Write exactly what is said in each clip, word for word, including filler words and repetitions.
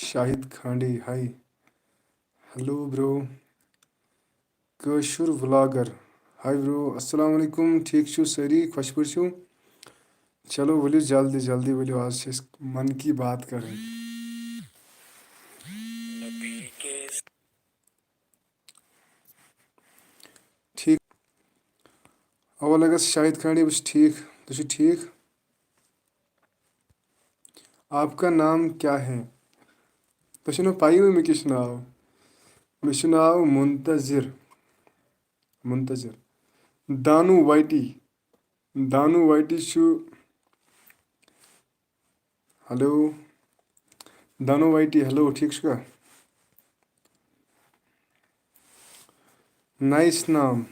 شاہد کھانڈے، ہاے۔ Hello برو۔ کٲشُر vlogger. ہاے برو، السلام علیکم، ٹھیک چھِو سٲری، خۄش پٲٹھۍ چھِو؟ چلو ؤلِو جلدی جلدی ؤلِو، آز چھِ أسۍ من کی بات کرٕنۍ۔ ٹھیک۔ اول اگر شاہد کھانڈے، بہٕ چھُس ٹھیک، تُہۍ چھِو ٹھیک؟ آپ کا نام کیا ہے؟ تۄہہِ چھُو نہٕ پَیی مےٚ کیٛاہ چھُ ناو؟ مےٚ چھُ ناو منتظر۔ منتظر۔ دانو وائٹی۔ دانو وائٹی چھُ۔ ہیلو۔ دانو وائٹی، ہیلو، ٹھیک چھُکھا؟ نائس نام۔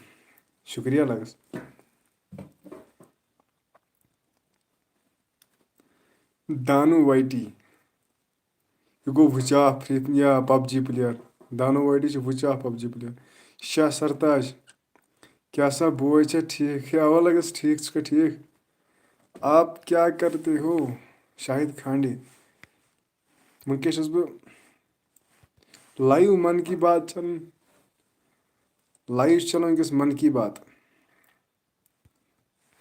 شکریہ لگس۔ دانو وائٹی۔ یہِ گوٚو وٕچاپھ فری یا پب جی پٕلیر۔ دانو وائٹی چھُ وٕچاپھ پب جی پٕلیر۔ شاہ سرتاج، کیٛاہ سا بوے چھا ٹھیک؟ ہے، اوا لگس ٹھیک، ژٕ چھُکھا ٹھیک؟ آپ کیا کرتے ہو؟ شاہد کھانڈے۔ وٕنکیٚس چھُس بہٕ لایو من کی بات چلان، لایو چھِ چلان وٕنکیٚس من کی بات۔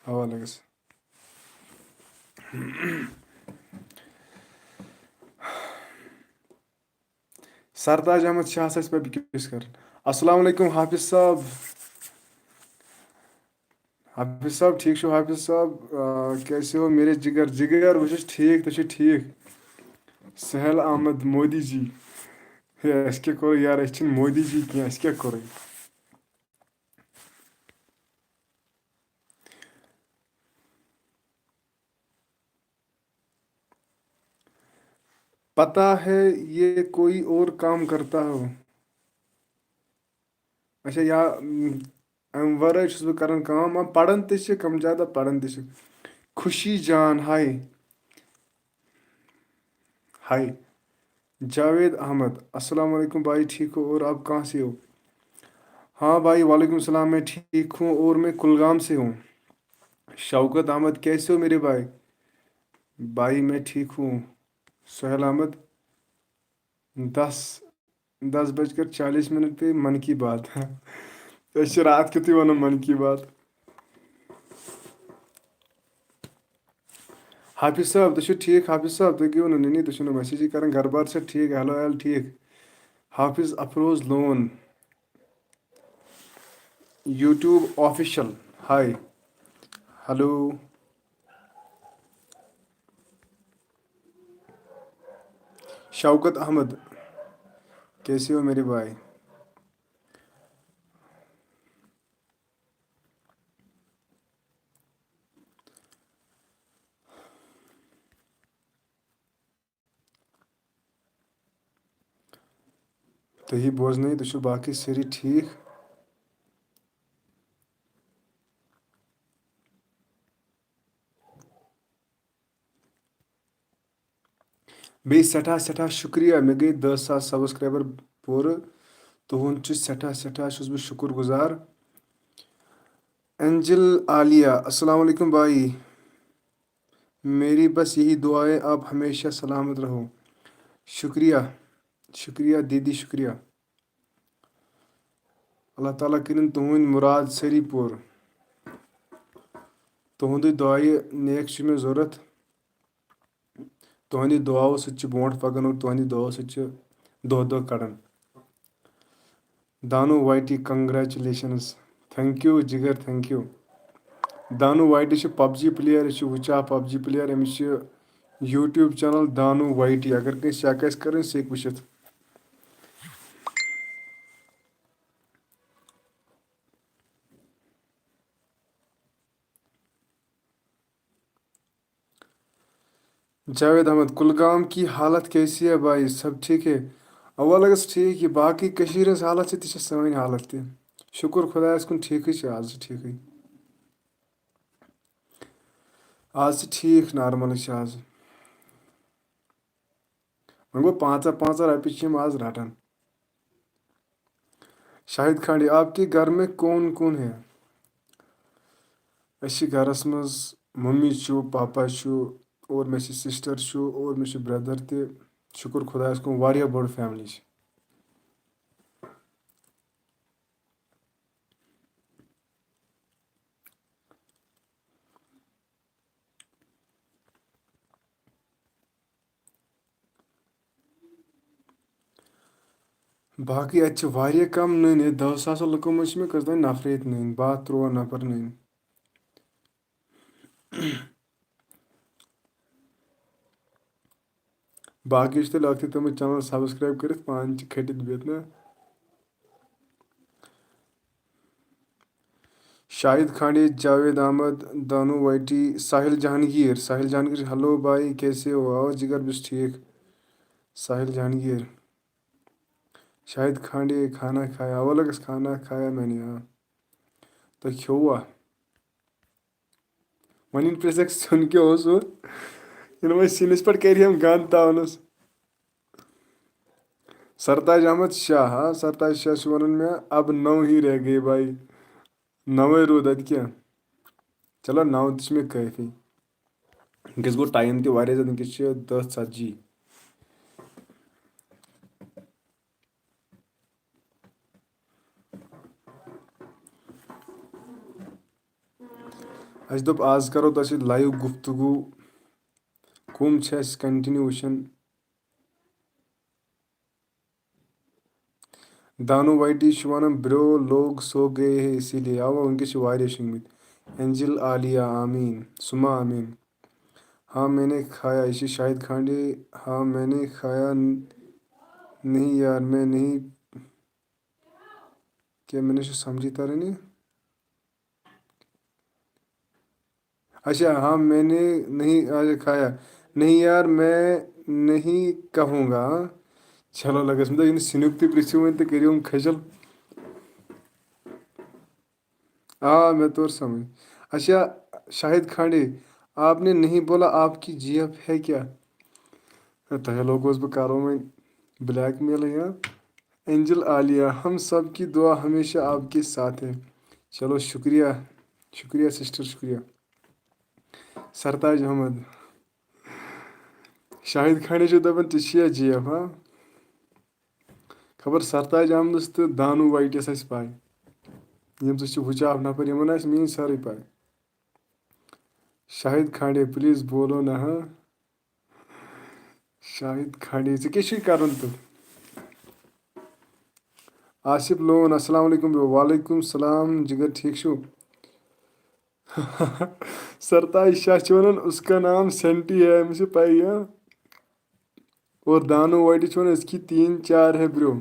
اوا لگس۔ سرتاج احمد شاہ سا چھِ پتہٕ بیٚکِس کران۔ السلام علیکم حافظ صٲب۔ حافظ صٲب، ٹھیک چھِو؟ حافظ صٲب، آ، کیسے ہو میرے جگر؟ جگر، بہٕ چھُس ٹھیک، تُہۍ چھِو ٹھیک؟ سہیل احمد مودی جی۔ ہے، اَسہِ کیٛاہ کوٚرُے یار؟ أسۍ چھِنہٕ مودی جی کینٛہہ، اَسہِ کیٛاہ کوٚرُے؟ پتا ہے یہ کوئی اور کام کرتا ہو۔ اچھا، یا، م، امہِ ورٲے چھُس بہٕ کران کٲم، آ، پران تہِ چھِ، کم زیادہ پران تہِ چھِ۔ خوشی جان، ہاے۔ ہاے۔ جاوید احمد، السلام علیکم بھائی، ٹھیک ہو اور آپ کہاں سے ہو؟ ہاں بھائی، وعلیکم السلام، میں ٹھیک ہوں اور میں کلگام سے ہوں۔ شوکت احمد، کیسے ہو میرے بھائی؟ بھائی، میں ٹھیک ہوں۔ سہیل احمد، دس، دس بج کر چالیس منٹ پہ من کی بات۔ أسۍ چھِ راتھ کیُتھُے ونان من کی بات۔ حافظ صٲب، تُہۍ چھِو ٹھیٖک؟ حافظ صٲب، تُہۍ کیٛاہ ونان؟ نہ، نہ، تُہۍ چھِو نہٕ message کران۔ گرٕ بار چھا ٹھیٖک؟ ہیلو، حال ٹھیٖک؟ حافظ افروز لون۔ YouTube official۔ ہاے۔ ہیلو۔ شوکت احمد۔ کیسے ہو میرے بھائی؟ تُہی بوزنٲیِو، تُہۍ چھِو باقٕے سٲری ٹھیٖک؟ بیٚیہِ سٮ۪ٹھاہ سٮ۪ٹھاہ شُکریہ، مےٚ گٔے دَہ ساس subscriber پوٗرٕ۔ تُہُنٛد چھُ سٮ۪ٹھاہ سٮ۪ٹھاہ چھُس بہٕ شُکُر گُزار۔ اینجل عالیہ، السلام علیکم بھائی۔ میری بس یہی دعا ہے، آپ ہمیشہ سلامت رہو۔ شُکریہ، شُکریہ دیدی، شُکریہ۔ اللہ تعالیٰ کٔرِن تُہٕنٛدۍ مُراد سٲری پوٗرٕ۔ تُہُنٛدُے دعایہِ نیک چھُ مےٚ ضوٚرَتھ۔ تُہٕنٛدِ دُعاوو سۭتۍ چھُ برونٛٹھ پَکان اور تُہٕنٛدِ دُعاوو سۭتۍ چھُ دۄہ دۄہ کَڑان۔ دانو وائٹی، congratulations۔ Thank you جِگر، thank you۔ دانو وائٹی چھُ PUBG player، یہِ چھُ وٕچھان PUBG player، أمِس چھُ YouTube channel دانو وائٹی۔ اگر کٲنٛسہِ check آسہِ کَرٕنۍ، سُہ ہیٚکہِ وٕچھِتھ۔ جاوید احمد، کُلگام کی حالت کیسی ہے بھائی، سب ٹھیک ہے؟ اول اگر ٹھیک، یہِ باقٕے کٔشیٖرِ ہٕنٛز حالت چھِ، تہِ چھِ سٲنۍ حالت تہِ۔ شُکُر خۄدایَس کُن، ٹھیکٕے چھِ، آز چھِ ٹھیکٕے۔ آز چھِ ٹھیک، نارملٕے چھِ آز۔ وۄنۍ گوٚو پانٛژاہ پانٛژاہ رۄپیہِ چھِ یِم آز رَٹان۔ شاہد کھانڈے، آپ کے گھر میں کون کون ہے؟ أسۍ چھِ گَرَس منٛز، مٔمی چھُ، پاپا چھُ، اور مےٚ چھِ sister چھُ، اور مےٚ چھُ brother تہِ۔ شُکُر خۄدایَس کُن، واریاہ بٔڑ فیملی چھِ۔ باقٕے اَتہِ چھِ واریاہ کَم نٔنۍ، ییٚتہِ دَہ ساسو لُکو منٛز چھِ مےٚ کٔژ تام نفرٕے ییٚتہِ نٔنۍ، باہ تُرٛواہ نفر نٔنۍ۔ باقٕے چھِ تیٚلہِ ٲخٕر تھٲومٕتۍ channel subscribe کٔرِتھ، پانہٕ چھِ کھٔٹِتھ بیٚتھ نہ۔ شاہد کھانڈے، جاوید احمد، دانو وائٹی، ساحل جہانگیر۔ ساحل جہانگیر، ہیلو بھائی، کیسے ہو؟ آؤ جگر، بس ٹھیک۔ ساحل جہانگیر، شاہد کھانڈے، کھانا کھایا؟ اول اگس کھانا کھایا میں نے، ہاں۔ تو کھیووا؟ وۄنۍ ییٚلہِ پرٛژھکھ سیُن کیٛاہ اوس سُہ، ییٚلہِ وۄنۍ سِنِس پٮ۪ٹھ کَرِ ہم گنٛد تاونَس۔ سرتاج احمد شاہ، ہا، سرتاج شاہ چھُ وَنان مےٚ، "اب نو ہی رہ گئے بھائی۔" نَوَے روٗد اَتہِ کیٛاہ؟ چلو، نَو تہِ چھِ مےٚ کٲفی۔ وٕنکیٚس گوٚو time تہِ واریاہ زیادٕ، وٕنکیٚس چھِ دَہ ژَتجی۔ اَسہِ دوٚپ آز کَرو تۄہہِ سۭتۍ live گفتگو، کٕم چھِ اَسہِ continue وٕچھان۔ دانو وائٹی چھُ وَنان، "برو لوگ سو گئے ہیں اسی لیے۔" اَوا، وٕنکیٚس چھِ واریاہ شۄنٛگمٕتۍ۔ اینجل عالیہ، آمین، سُما آمین۔ ہاں میں نے کھایا، یہِ چھِ شاہد کھانڈے۔ ہاں میں نے کھایا، ن-، نہیں یار، میں نہیں، کیا میں نے چھُ سمجھی تران یہِ؟ اچھا، ہاں میں نے نہیں، اچھا، کھایا۔ نہیں یار، میں نہیں کہوں گا۔ چلو، لگس مےٚ دوٚپ، یہِ نہٕ سِنیُک تہِ پرٛژھِو وۄنۍ تہٕ کٔرِو یِم کھجل۔ آ، مےٚ توٚر سمجھ۔ اچھا، شاہد کھانڈے، آپ نے نہیں بولا آپ کی جی ایف ہے کیا؟ ہے، تۄہہِ لوگوس بہٕ کرو وۄنۍ blackmail یا؟ اینجل عالیہ، ہم سب کی دعا ہمیشہ آپ کے ساتھ ہے۔ چلو، شُکریہ، شُکریہ sister، شُکریہ۔ سرتاج احمد، شاہد کھانڈے چھُ دَپان، "ژےٚ چھِیا جی ایف، ہا؟" خبر سرتاج احمدس تہٕ دانو وائٹس آسہِ پاے۔ یِم زٕ چھِ وٕچاپھ نفر، یِمن آسہِ میٲنۍ سٲرٕے پاے۔ شاہد کھانڈے، please بولو نا، ہاں۔ شاہد کھانڈے، ژےٚ کیٛاہ چھُے کرُن تہٕ؟ آصف لون، السلام علیکم bro۔ وعلیکم السلام جگر، ٹھیک چھُو؟ سرتاج شاہ چھُ وَنان، اس کا نام سینٹی ہے، أمِس چھِ پَیی، ہاں؟ اور دانو وائٹی چھُ وَنان، اس کی تین چار ہے bro۔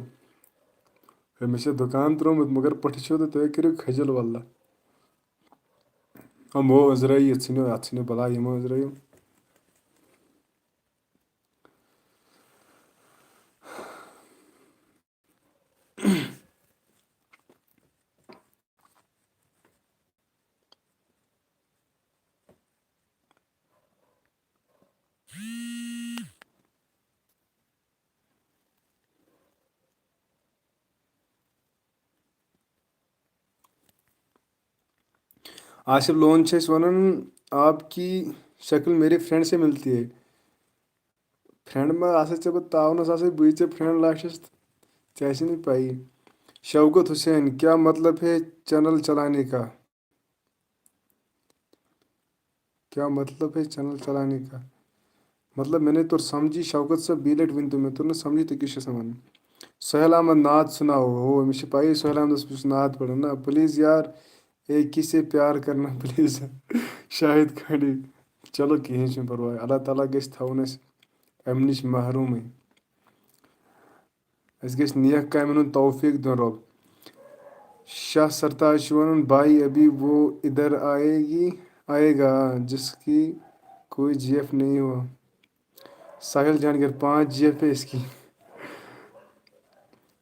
ہے، مےٚ چھُ دُکان ترٛوومُت، مگر پٔٹھِ چھِو تہٕ تُہۍ کٔرِو کھجل واللہ۔ ہمو أنٛزرٲیِو، یہِ ژھٕنِو، اَتھ ژھٕنِو بلاے، یِمو أنٛزرٲیِو۔ آصف لون چھِ اَسہِ وَنان، آپ کی شکل میرے فرینڈ سے ملتی ہے۔ فرینڈ ما آسے ژےٚ، بہٕ تاونس آسے بٕے ژےٚ فرینڈ لاسٹس، ژےٚ آسہِ نہٕ پَیی۔ شوکت حسین، کیا مطلب ہے چینل چلانے کا؟ کیا مطلب ہے چینل چلانے کا؟ مطلب، مےٚ نے توٚر سمجھی، شوکت صٲب، بیٚیہِ لٹہِ ؤنۍ تو مےٚ، توٚر نہٕ سمجھی تُہۍ کیٛاہ چھِو وَنان۔ سہیل احمد، نعت سُناو۔ ہو، أمِس چھِ پَیی سہیل احمدس بہٕ چھُس نعت پَران۔ نہ، please یار، اے کسے پیار کرنا، please۔ شاہد کھانڈے۔ چلو، کِہیٖنۍ چھُنہٕ پَرواے، اللہ تعالیٰ گژھِ تھاوُن اَسہِ اَمہِ نِش محرومٕے۔ اَسہِ گژھِ نیک کامٮ۪ن ہُنٛد توفیٖق دیُن رۄب۔ شاہ سرتاج چھُ وَنان، بھائی ابھی وہ ادھر آئے گی، آئے گا، جس کی کوئی جی ایف نہیں ہوا۔ ساحل جہانگیر، پانچ جی ایف ہے اس کی۔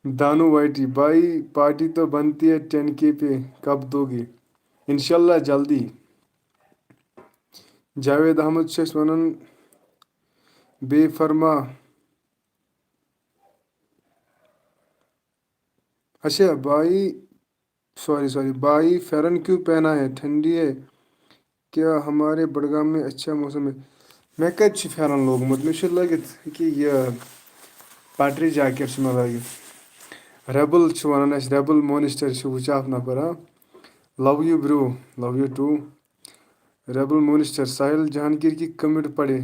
دانو وائٹی، بھائی پارٹی تو بنتی ہے ٹین کے پہ، کب دو گے؟ انشاءاللہ جلدی۔ جاوید احمد چھُ اَسہِ وَنان، بے فرما۔ اچھا بھائی، سوری سوری بھائی، پھیرن کیوں پہنا ہے؟ ٹھنڈی ہے کیا؟ ہمارے بڈگام میں اچھا موسم ہے۔ مےٚ کَتہِ چھُ پھیرن لوگمُت؟ مےٚ چھُ لٲگِتھ یہِ کہِ یہِ پٹری جاکٹ چھُ مےٚ لٲگِتھ۔ ریبل چھُ وَنان اَسہِ، ریبل مونسٹر چھُ وٕچھاکھ نفر، ہاں۔ Love you bro, love you too. Rebel Monster, Sahil Jahangir کی کمنٹ پڑھے۔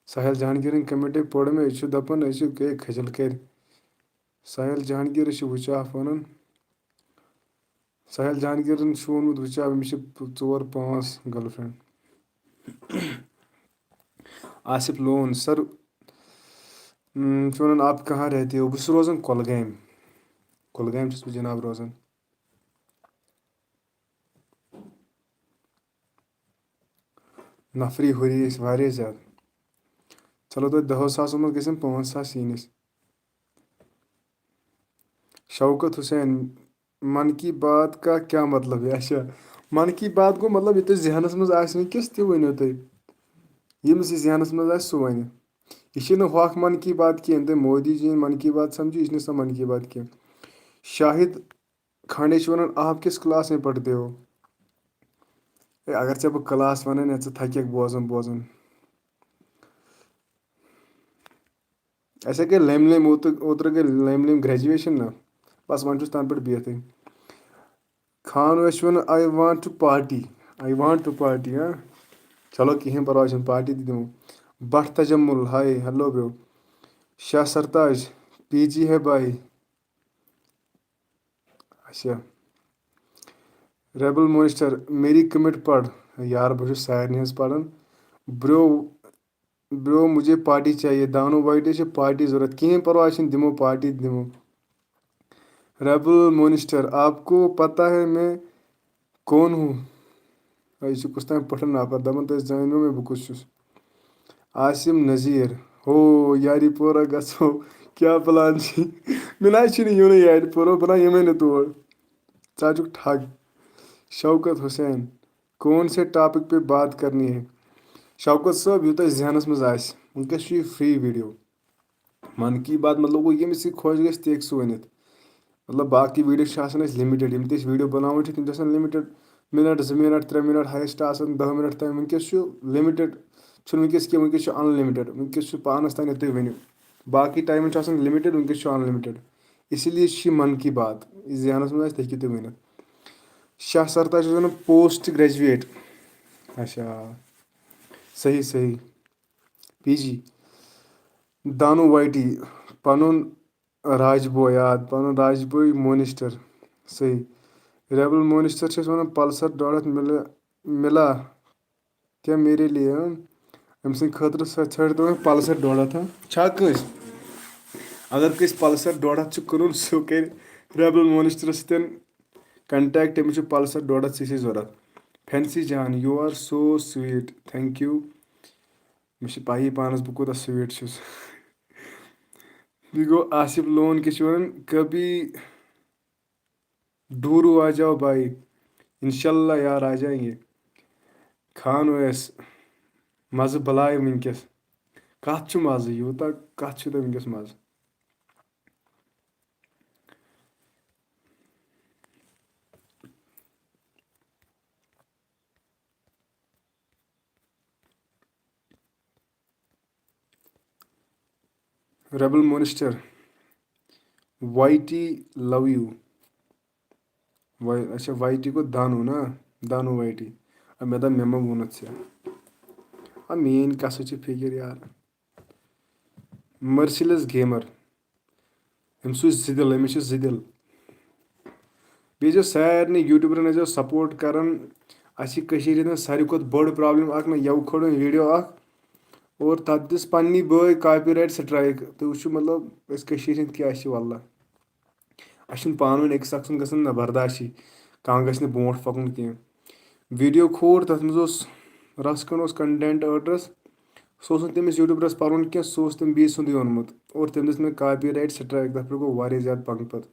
ساحل جہانگیرن کمنٹے پوٚر مےٚ، یہِ چھُ دَپان، أسۍ چھِ گٔے کھجل کٔرۍ۔ ساحل جہانگیر چھُ وٕچھاکھ وَنان۔ ساحل جہانگیرن چھُ ووٚنمُت، وٕچھاکھ، أمِس چھِ ژور پانٛژھ گرل فرینڈ۔ آصف لون، سر، اۭں، چھُ وَنان، آپ کہاں رہتے ہو؟ بہٕ چھُس روزان کۄلگامہِ۔ کۄلگامہِ چھُس بہٕ جناب روزان۔ نفری ہُری ٲسۍ واریاہ زیادٕ۔ چلو، توتہِ دَہو ساسو منٛز گژھن پانٛژھ ساس یِنۍ اَسہِ۔ شوکت حسین، من کی بات کا کیا مطلب ہے؟ اچھا، من کی بات گوٚو مطلب، یہِ تۄہہِ ذہنس منٛز آسہِ وٕنکیٚس، تہِ ؤنِو تُہۍ۔ ییٚمِس یہِ ذہنس منٛز آسہِ، سُہ وَنہِ۔ یہِ چھِنہٕ ہۄکھ من کی بات کینٛہہ، تُہۍ مودی جی یِن من کی بات سمجھِو، یہِ چھِنہٕ سۄ من کی بات کینٛہہ۔ شاہد کھانڈے چھُ وَنان، آپ کس کلاس میں پڑھتے ہو؟ ہے، اگر ژےٚ بہٕ کلاس وَنَے نا، ژٕ تھَککھ بوزان بوزان۔ اَسے گٔے لٔمۍ لٔمۍ اوترٕ، اوترٕ گٔے لٔمۍ لٔمۍ گریجویشن نا، بس وۄنۍ چھُس تَنہٕ پٮ۪ٹھ بِہتھٕے۔ خان اوس وَنان، I want to party, I want to party، ہاں۔ چلو، کِہیٖنۍ پَرواے چھُنہٕ، پارٹی تہِ دِمو۔ بٹ تجمل، ہاے، ہیلو برو۔ شاہ سرتاج، پی جی ہے بھائی۔ اچھا۔ ریبل مونسٹر، میری کمنٹ پڑھ۔ یار، بہٕ چھُس سارنٕے ہٕنٛز پران۔ برو، برو، مجھے پارٹی چاہیے۔ دانو وائٹے چھِ پارٹی ضروٗرت۔ کِہیٖنۍ پرواے چھُنہٕ، دِمو پارٹی، دِمو۔ ریبل مونسٹر، آپ کو پتہ ہے میں کون ہوں؟ یہِ چھُ کُس تام پٹھن نفر، دَپان، تُہۍ زٲنِو مےٚ، بہٕ کُس چھُس۔ عاصم نذیر، ہو، یاری پورہ گژھو، کیٛاہ پلان چھِ؟ مےٚ نہ حظ چھُنہٕ یُنٕے یارِ پورہ، بہٕ نہ یِمَے نہٕ تور۔ ژٕ حظ چھُکھ ٹھگ۔ شوکت حسین، کون سے ٹاپک پہ بات کرنی ہے؟ شوکت صٲب، یوٗتاہ ذہنَس منٛز آسہِ، وٕنکیٚس چھُ یہِ فری ویٖڈیو۔ من کی بات مطلب گوٚو، ییٚمِس یہِ خۄش گژھِ، تہِ ہیٚکہِ سُہ ؤنِتھ۔ مطلب، باقٕے ویٖڈیو چھِ آسان اَسہِ لِمِٹِڈ، یِم تہِ أسۍ ویٖڈیو بَناوان چھِ، تِم چھِ آسان لِمِٹِڈ، مِنَٹ، زٕ مِنَٹ، ترٛےٚ مِنَٹ، ہایَسٹ آسان دَہ مِنَٹ تام۔ وٕنکیٚس چھُ لِمِٹِڈ، چھُنہٕ وٕنکیٚس کینٛہہ، وٕنکیٚس چھُ اَنلِمِٹِڈ، وٕنکیٚس چھُ پانَس تام، یہِ تُہۍ ؤنِو۔ باقٕے ٹایمَن چھُ آسان لِمِٹِڈ، وٕنکیٚس چھُ اَنلِمِٹِڈ۔ اسی لیے چھِ یہِ من کی بات، یہِ ذہنَس منٛز آسہِ، تُہۍ ہیٚکِو تُہۍ ؤنِتھ۔ شاہ سرتاج چھُ وَنان پوسٹ گریجویٹ۔ اچھا، صحیح، صحیح۔ پی جی۔ دانو وائٹی، پنُن راج بوے یاد، پنُن راج بوے مونسٹر۔ صحیح۔ ریبل مونسٹر چھِ أسۍ وَنان، پلسر ڈۄڈ ہَتھ مِلہِ، مِلا کیا میرے لیے؟ اۭں۔ أمۍ سٕنٛدِ خٲطرٕ سا ژھٲنٛڈ تِمَن پلسر ڈۄڈ ہَتھ، ہا؟ چھا کٲنٛسہِ؟ اگر کٲنٛسہِ پلسر ڈۄڈ ہَتھ چھُ کٕنُن، سُہ کَرِ ریبل مونسٹرس سۭتۍ کنٹیکٹ، تٔمِس چھُ پلسر ڈۄڈ ہَتھ سی سی ضوٚرَتھ۔ فینسی جان، you are so sweet, thank you. مےٚ چھِ پَیی پانَس بہٕ کوٗتاہ سویٖٹ چھُس۔ بیٚیہِ گوٚو آصف لون کیٛاہ چھِ وَنان، کبھی ڈھورو آ جاؤ بھائی، انشاءاللہ یار آ جائیں گے۔ خان اویس، مَزٕ بَلاے وٕنکیٚس۔ کَتھ چھُ مَزٕ؟ یوٗتاہ کَتھ چھُ تۄہہِ وٕنکیٚس مَزٕ؟ Rebel Monster, Y T love you. Y, اچھا، وائی ٹی گوٚو دانو نا؟ Danu Y T. آ، مےٚ دوٚپ، مےٚ ما ووٚنُتھ ژےٚ؟ آ، میٛٲنۍ کَسٕر چھِ فِکِر یار۔ مرسیلیس گیمر۔ أمۍ سُنٛد زٕ دِل، أمِس چھِ زٕ دِل۔ بیٚیہِ ٲسۍزیو سارنٕے یوٗٹیوٗبرَن ٲسۍزیو سپورٹ کران۔ اَسہِ چھِ کٔشیٖرِ ہِنٛز ساروی کھۄتہٕ بٔڑ پرابلم اکھ، نہ یَوٕ کھولُن ویٖڈیو اکھ اور تَتھ دِژ پننی بٲے کاپی رایٹ سٹرائک۔ تُہۍ وٕچھِو، مطلب، أسۍ کٔشیٖرِ ہِنٛدۍ کیٛاہ چھِ، واللہ۔ اَسہِ چھُنہٕ پانہٕ ؤنۍ أکِس اکھ سُنٛد گژھان نہ برداشٕے، کانٛہہ گژھِ نہٕ برونٛٹھ پَکُن کینٛہہ۔ ویٖڈیو کھوٗر، تَتھ منٛز اوس رَژھ کھنٛڈ اوس content owner-س، سُہ اوس نہٕ تٔمِس یوٗٹیوٗبرَس پَرُن کینٛہہ، سُہ اوس تٔمۍ بیٚیہِ سُنٛدٕے اوٚنمُت اور تٔمۍ دِژ مےٚ کاپی رایٹ سٹرائک، تَتھ پٮ۪ٹھ گوٚو واریاہ زیادٕ پَنٛگہٕ پَتہٕ۔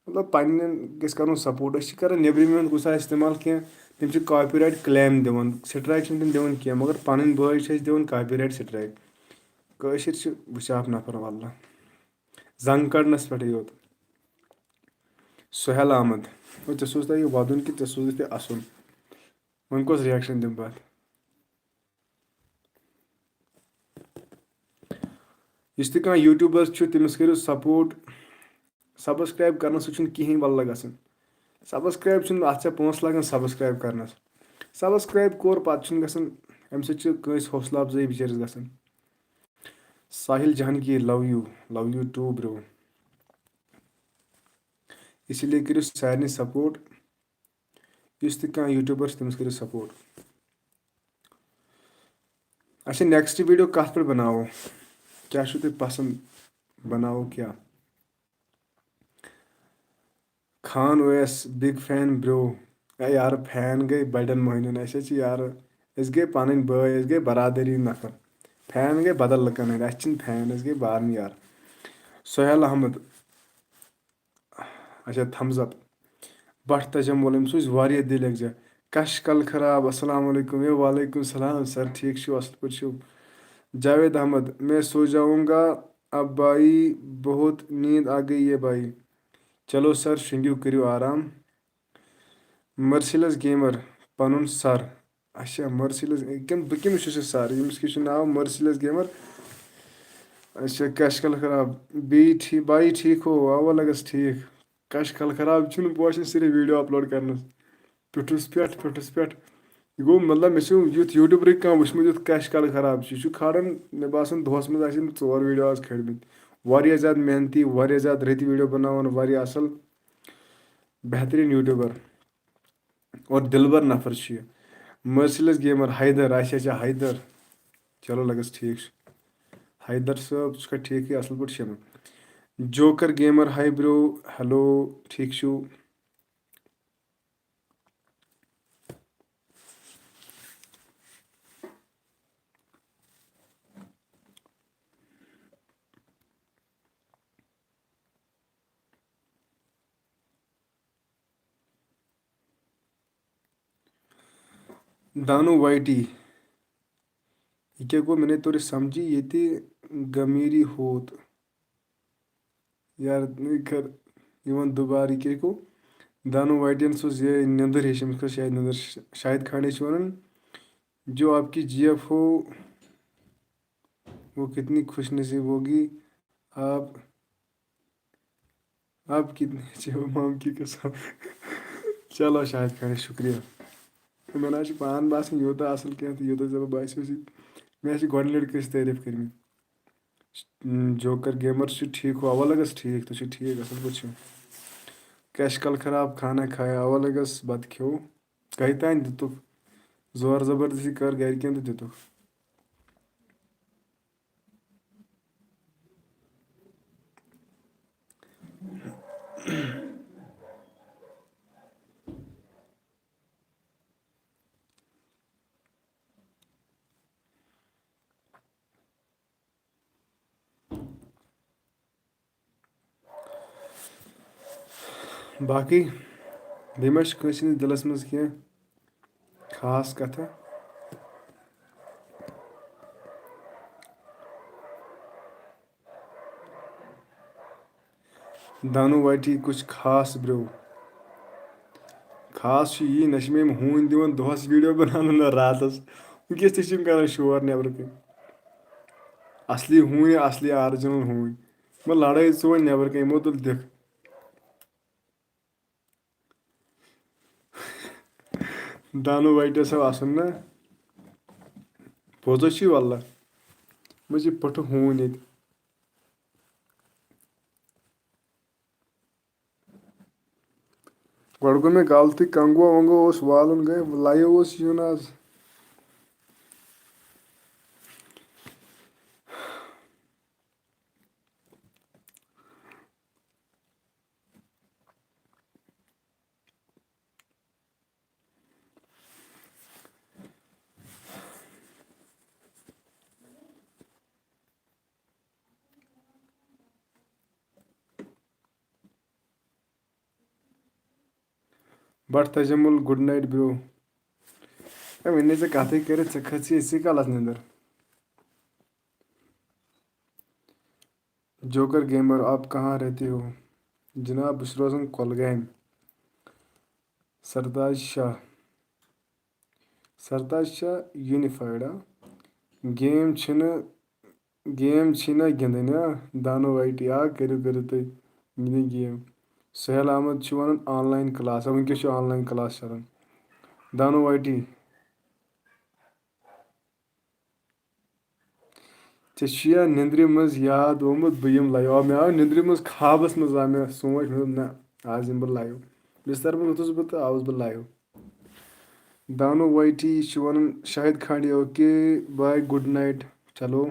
مطلب، پنٛنٮ۪ن گژھِ کَرُن سپورٹ۔ أسۍ چھِ کَران نیٚبرِمٮ۪ن ہُنٛد کُنہِ ساتہٕ استعمال کینٛہہ، تِم چھِ کاپی رایٹ کٕلیم دِوان، سٹرائک چھِنہٕ تِم دِوان کینٛہہ، مگر پَنٕنۍ بٲے چھِ اَسہِ دِوان کاپی رایٹ سٹرائک۔ کٲشِر چھِ وٕچھاکھ نفر، واللہ۔ زنٛگ کڑنس پٮ۪ٹھٕے یوت۔ سہیل احمد، او، ژےٚ سوٗزتھا یہِ وَدُن کہِ ژےٚ سوٗزُتھ یہِ اَسُن؟ وۄنۍ کۄس reaction دِمہٕ بہٕ اَتھ؟ یُس تہِ کانٛہہ YouTuber چھُ، تٔمِس کٔرِو support۔ Subscribe کرنہٕ سۭتۍ چھُنہٕ کِہیٖنۍ واللہ گژھان۔ Subscribe چھُنہٕ، اَتھ چھا پونٛسہٕ لگان subscribe کرنَس؟ Subscribe کوٚر، پَتہٕ چھُنہٕ گژھان، اَمہِ سۭتۍ چھِ کٲنٛسہِ حوصلہٕ افزٲیی بِچٲرِس گژھان۔ ساحل Jahangir, love you، love you too bro۔ اسی لیے کٔرِو سارنٕے support۔ یُس تہِ کانٛہہ YouTuber چھُ، تٔمِس کٔرِو support۔ اچھا، next video کَتھ پٮ۪ٹھ بَناوو؟ کیٛاہ چھُو تۄہہِ پَسنٛد؟ بَناوو کیٛاہ؟ Khan Awais, big fan bro۔ اے یار، fan گٔے بَڑٮ۪ن مٔہنِوٮ۪ن۔ اَسہِ حظ چھِ یارٕ، أسۍ گٔے پَنٕنۍ بٲے، أسۍ گٔے برادٔری نفر۔ Fan گٔے بدل لُکَن ہٕنٛدۍ، اَسہِ چھِنہٕ fan، أسۍ گٔے بارٕنۍ یار۔ سہیل احمد، اچھا، thumbs up۔ بٹ تجمل، أمۍ سوٗز واریاہ دِل یکجا۔ کش کل خراب، السلام علیکم۔ اے وعلیکم السلام سر، ٹھیک چھِو، اصل پٲٹھۍ چھِو؟ جاوید احمد، میں سو جاؤں گا اب بھائی، بہت نیند آ گئی ہے بھائی۔ چلو سر، شنگیو، کٔرِو آرام۔ مرسیلس گیمر، پنُن سر۔ اچھا، مرسیلس، کٔم-، بہٕ کٔمِس چھُس یہِ سر؟ ییٚمِس کیٛاہ چھُ ناو؟ مرسیلس گیمر۔ اچھا، کش کل خراب۔ بی ٹھی-، بایی ٹھیک ہو؟ اوا لگس ٹھیک۔ کش کل خراب چھُنہٕ پوشان صرف video upload کرنس۔ پیوٚٹھُس پٮ۪ٹھ، پیوٚٹھُس پٮ۪ٹھ۔ یہِ گوٚو مطلب، مےٚ چھُ یُتھ YouTuberٕے کانٛہہ وٕچھمُت یُتھ کش کل خراب چھُ۔ یہِ چھُ کھالان، مےٚ باسان، دۄہس منٛز آسن ژور video آز کھٲلمٕتۍ۔ واریاہ زیادٕ محنتی، واریاہ زیادٕ رٕتۍ video بناوان، واریاہ اصل، بہتریٖن YouTuber۔ اور دلبر نفر چھُ یہِ۔ مرسیلس گیمر حیدر، اچھا، اچھا، حیدر۔ چلو لگس ٹھیک چھُ۔ حیدر صٲب، ژٕ چھُکھا ٹھیکٕے، اصل پٲٹھۍ چھِ یِوان۔ Joker gamer, hi bro، hello، ٹھیک چھِو؟ دانو وائی ٹی۔ یہِ کیٛاہ گوٚو؟ مےٚ نے توٚر یہِ سمجھی، ییٚتہِ گمیری ہوت۔ یار، یہِ کر یِوان دُبارٕ، یہِ کیٛاہ گوٚو؟ دانو وائی ٹی یَن سوٗز یہِ نیٚنٛدٕر ہِش، أمِس کھٔژ شاید نیٚنٛدٕر، شاید خانڈے چھِ وَنان، جو آپ کی جی ایف ہو، وہ کتنی خوش نصیب ہوگی، آپ، آپ کتنی اچھے ہو مام کی قسم۔ چلو شاہد خان، شُکریہ۔ مےٚ نہ حظ چھُ پان باسان یوٗتاہ اَصٕل کینٛہہ تہٕ یوٗتاہ ژےٚ بہٕ باسیو زِ مےٚ حظ چھِ گۄڈٕنِچ لٔڑکہٕ أسۍ تعٲریٖف کٔرمٕتۍ۔ جوکر گیمر چھُ ٹھیٖک، ہُہ اَوا لگس ٹھیٖک، تُہۍ چھِو ٹھیٖک، اَصٕل پٲٹھۍ چھِو۔ کیٛاہ چھِ کَلہٕ خراب، کھانا کھایا، اَوا لگس بَتہٕ کھیوٚو۔ کَہہِ تانۍ دِتُکھ؟ زور زبردستی کٔر گَرِکٮ۪ن تہٕ دِتُکھ۔ باقٕے بیٚیہِ ما چھِ کٲنٛسہِ ہٕنٛدِس دِلَس منٛز کینٛہہ خاص کَتھا؟ دانو وائی ٹی کچھ خاص برو۔ خاص چھُ یی، نہ چھِ مےٚ یِم ہوٗنۍ دِوان دۄہَس video بَناونہٕ، نہ راتَس۔ وٕنکیٚس تہِ چھِ یِم کَران شور نٮ۪برٕ کَنۍ۔ اَصلی ہوٗنۍ، اَصلی original ہوٗنۍ۔ یِمَن لَڑٲے ژٕ وۄنۍ نٮ۪برٕ کَنۍ، یِمو تُل دِکھ۔ دانو وائی ٹی سا آسُن نا۔ پوٚز چھُے واللہ۔ مےٚ چھِ پٔٹھٕ ہوٗنۍ ییٚتہِ۔ گۄڈٕ گوٚو مےٚ غلطی، کنگوا ونگوا اوس والُن، گٔے live اوس یُن آز۔ Bhat Tajamul, good night bro۔ اے، وۄنۍ نے ژےٚ کتھٕے کٔرِتھ، ژےٚ کھٔژ یہِ أسی کلس نیٚنٛدٕر۔ جوکر گیمر، آپ کہاں رہتے ہو؟ جناب، بہٕ چھُس روزان کۄلگامہِ۔ سرتاج شاہ۔ سرتاج شاہ unified، آ۔ Game چھِنہٕ گیم چھی نہ گِنٛدٕنۍ، ہا؟ دانو واے ٹی، آ، کٔرِو، کٔرِو تُہۍ گِنٛدِو گیم۔ سہیل احمد چھُ وَنان آن لاین کلاس، آ، وٕنکیٚس چھُ آن لاین کلاس چلان۔ دانو واے ٹی، ژےٚ چھُیا نِندرِ منٛز یاد آمُت بہٕ یِمہٕ لایو؟ آ، مےٚ آو نِندرِ منٛز، خوابَس منٛز آو مےٚ سونٛچ، مےٚ دوٚپ، نہ، آز یِمہٕ بہٕ لایو۔ بِستَر منٛز ووٚتھُس بہٕ تہٕ آوُس بہٕ لایو۔ دانو واے ٹی چھُ وَنان، شاہد کھانڈے، اوکے، باے، گُڈ نایٹ۔ چلو،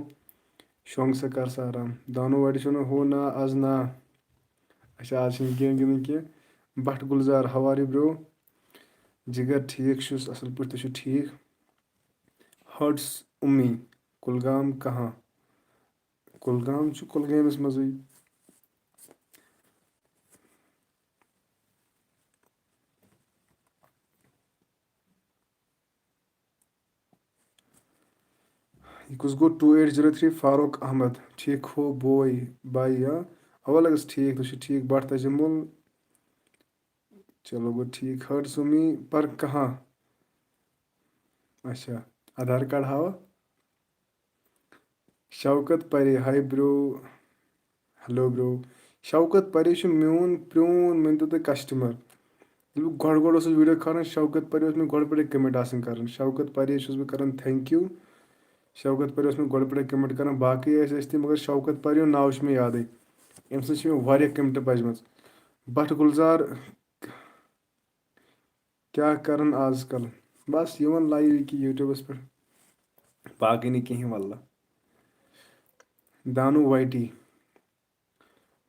شۄنٛگ سا، کر سا آرام۔ دانو واے ٹی چھُ وَنان، ہو نا، آز نا۔ اچھا، آز چھِنہٕ گیم گِنٛدُن کینٛہہ۔ Bhat Gulzar, how are you bro؟ جِگر، ٹھیٖک چھُس، اَصٕل پٲٹھۍ، تُہۍ چھِو ٹھیٖک؟ ہٲٹٕس اُمی، کُلگام کہاں؟ کُلگام چھُ کُلگٲمِس منٛزٕے۔ یہِ کُس گوٚو two eight zero three? Farooq Ahmad, ٹھیٖک ہو بوے، بھائی، ہاں؟ اَوا لَگَس ٹھیٖک، تُہۍ چھِو ٹھیٖک۔ بٹ تجمل، چلو گوٚو ٹھیٖک۔ ہٲٹٕس اُمی، پر کہاں؟ اچھا، آدھار کارڈ ہاوا؟ شوکت پرے، ہاے برو۔ ہیلو برو۔ شوکت پرے چھُ میون پرون، مٲنۍ تو تُہۍ، کسٹمر۔ ییٚلہِ بہٕ گۄڈٕ گۄڈٕ اوسُس ویٖڈیو کھالان، شوکت پرے اوس مےٚ گۄڈٕ پٮ۪ٹھَے کمنٹ آسان کران۔ شوکت پرے چھُس بہٕ کران thank you۔ شوکت پرے اوس مےٚ گۄڈٕ پٮ۪ٹھَے کمنٹ کران، باقٕے ٲسۍ ٲسۍ تہِ، مگر شوکت پرے ہُنٛد ناو چھُ مےٚ یادٕے۔ أمۍ سٕنٛز چھِ مےٚ واریاہ کمنٹ بجمژٕ۔ بٹ گُلزار کیٛاہ کران آز کل؟ بس یِوان لایو یہِ کہِ یوٗٹیوٗبَس پٮ۪ٹھ، باقٕے نہٕ کِہیٖنۍ واللہ۔ دانو واے ٹی،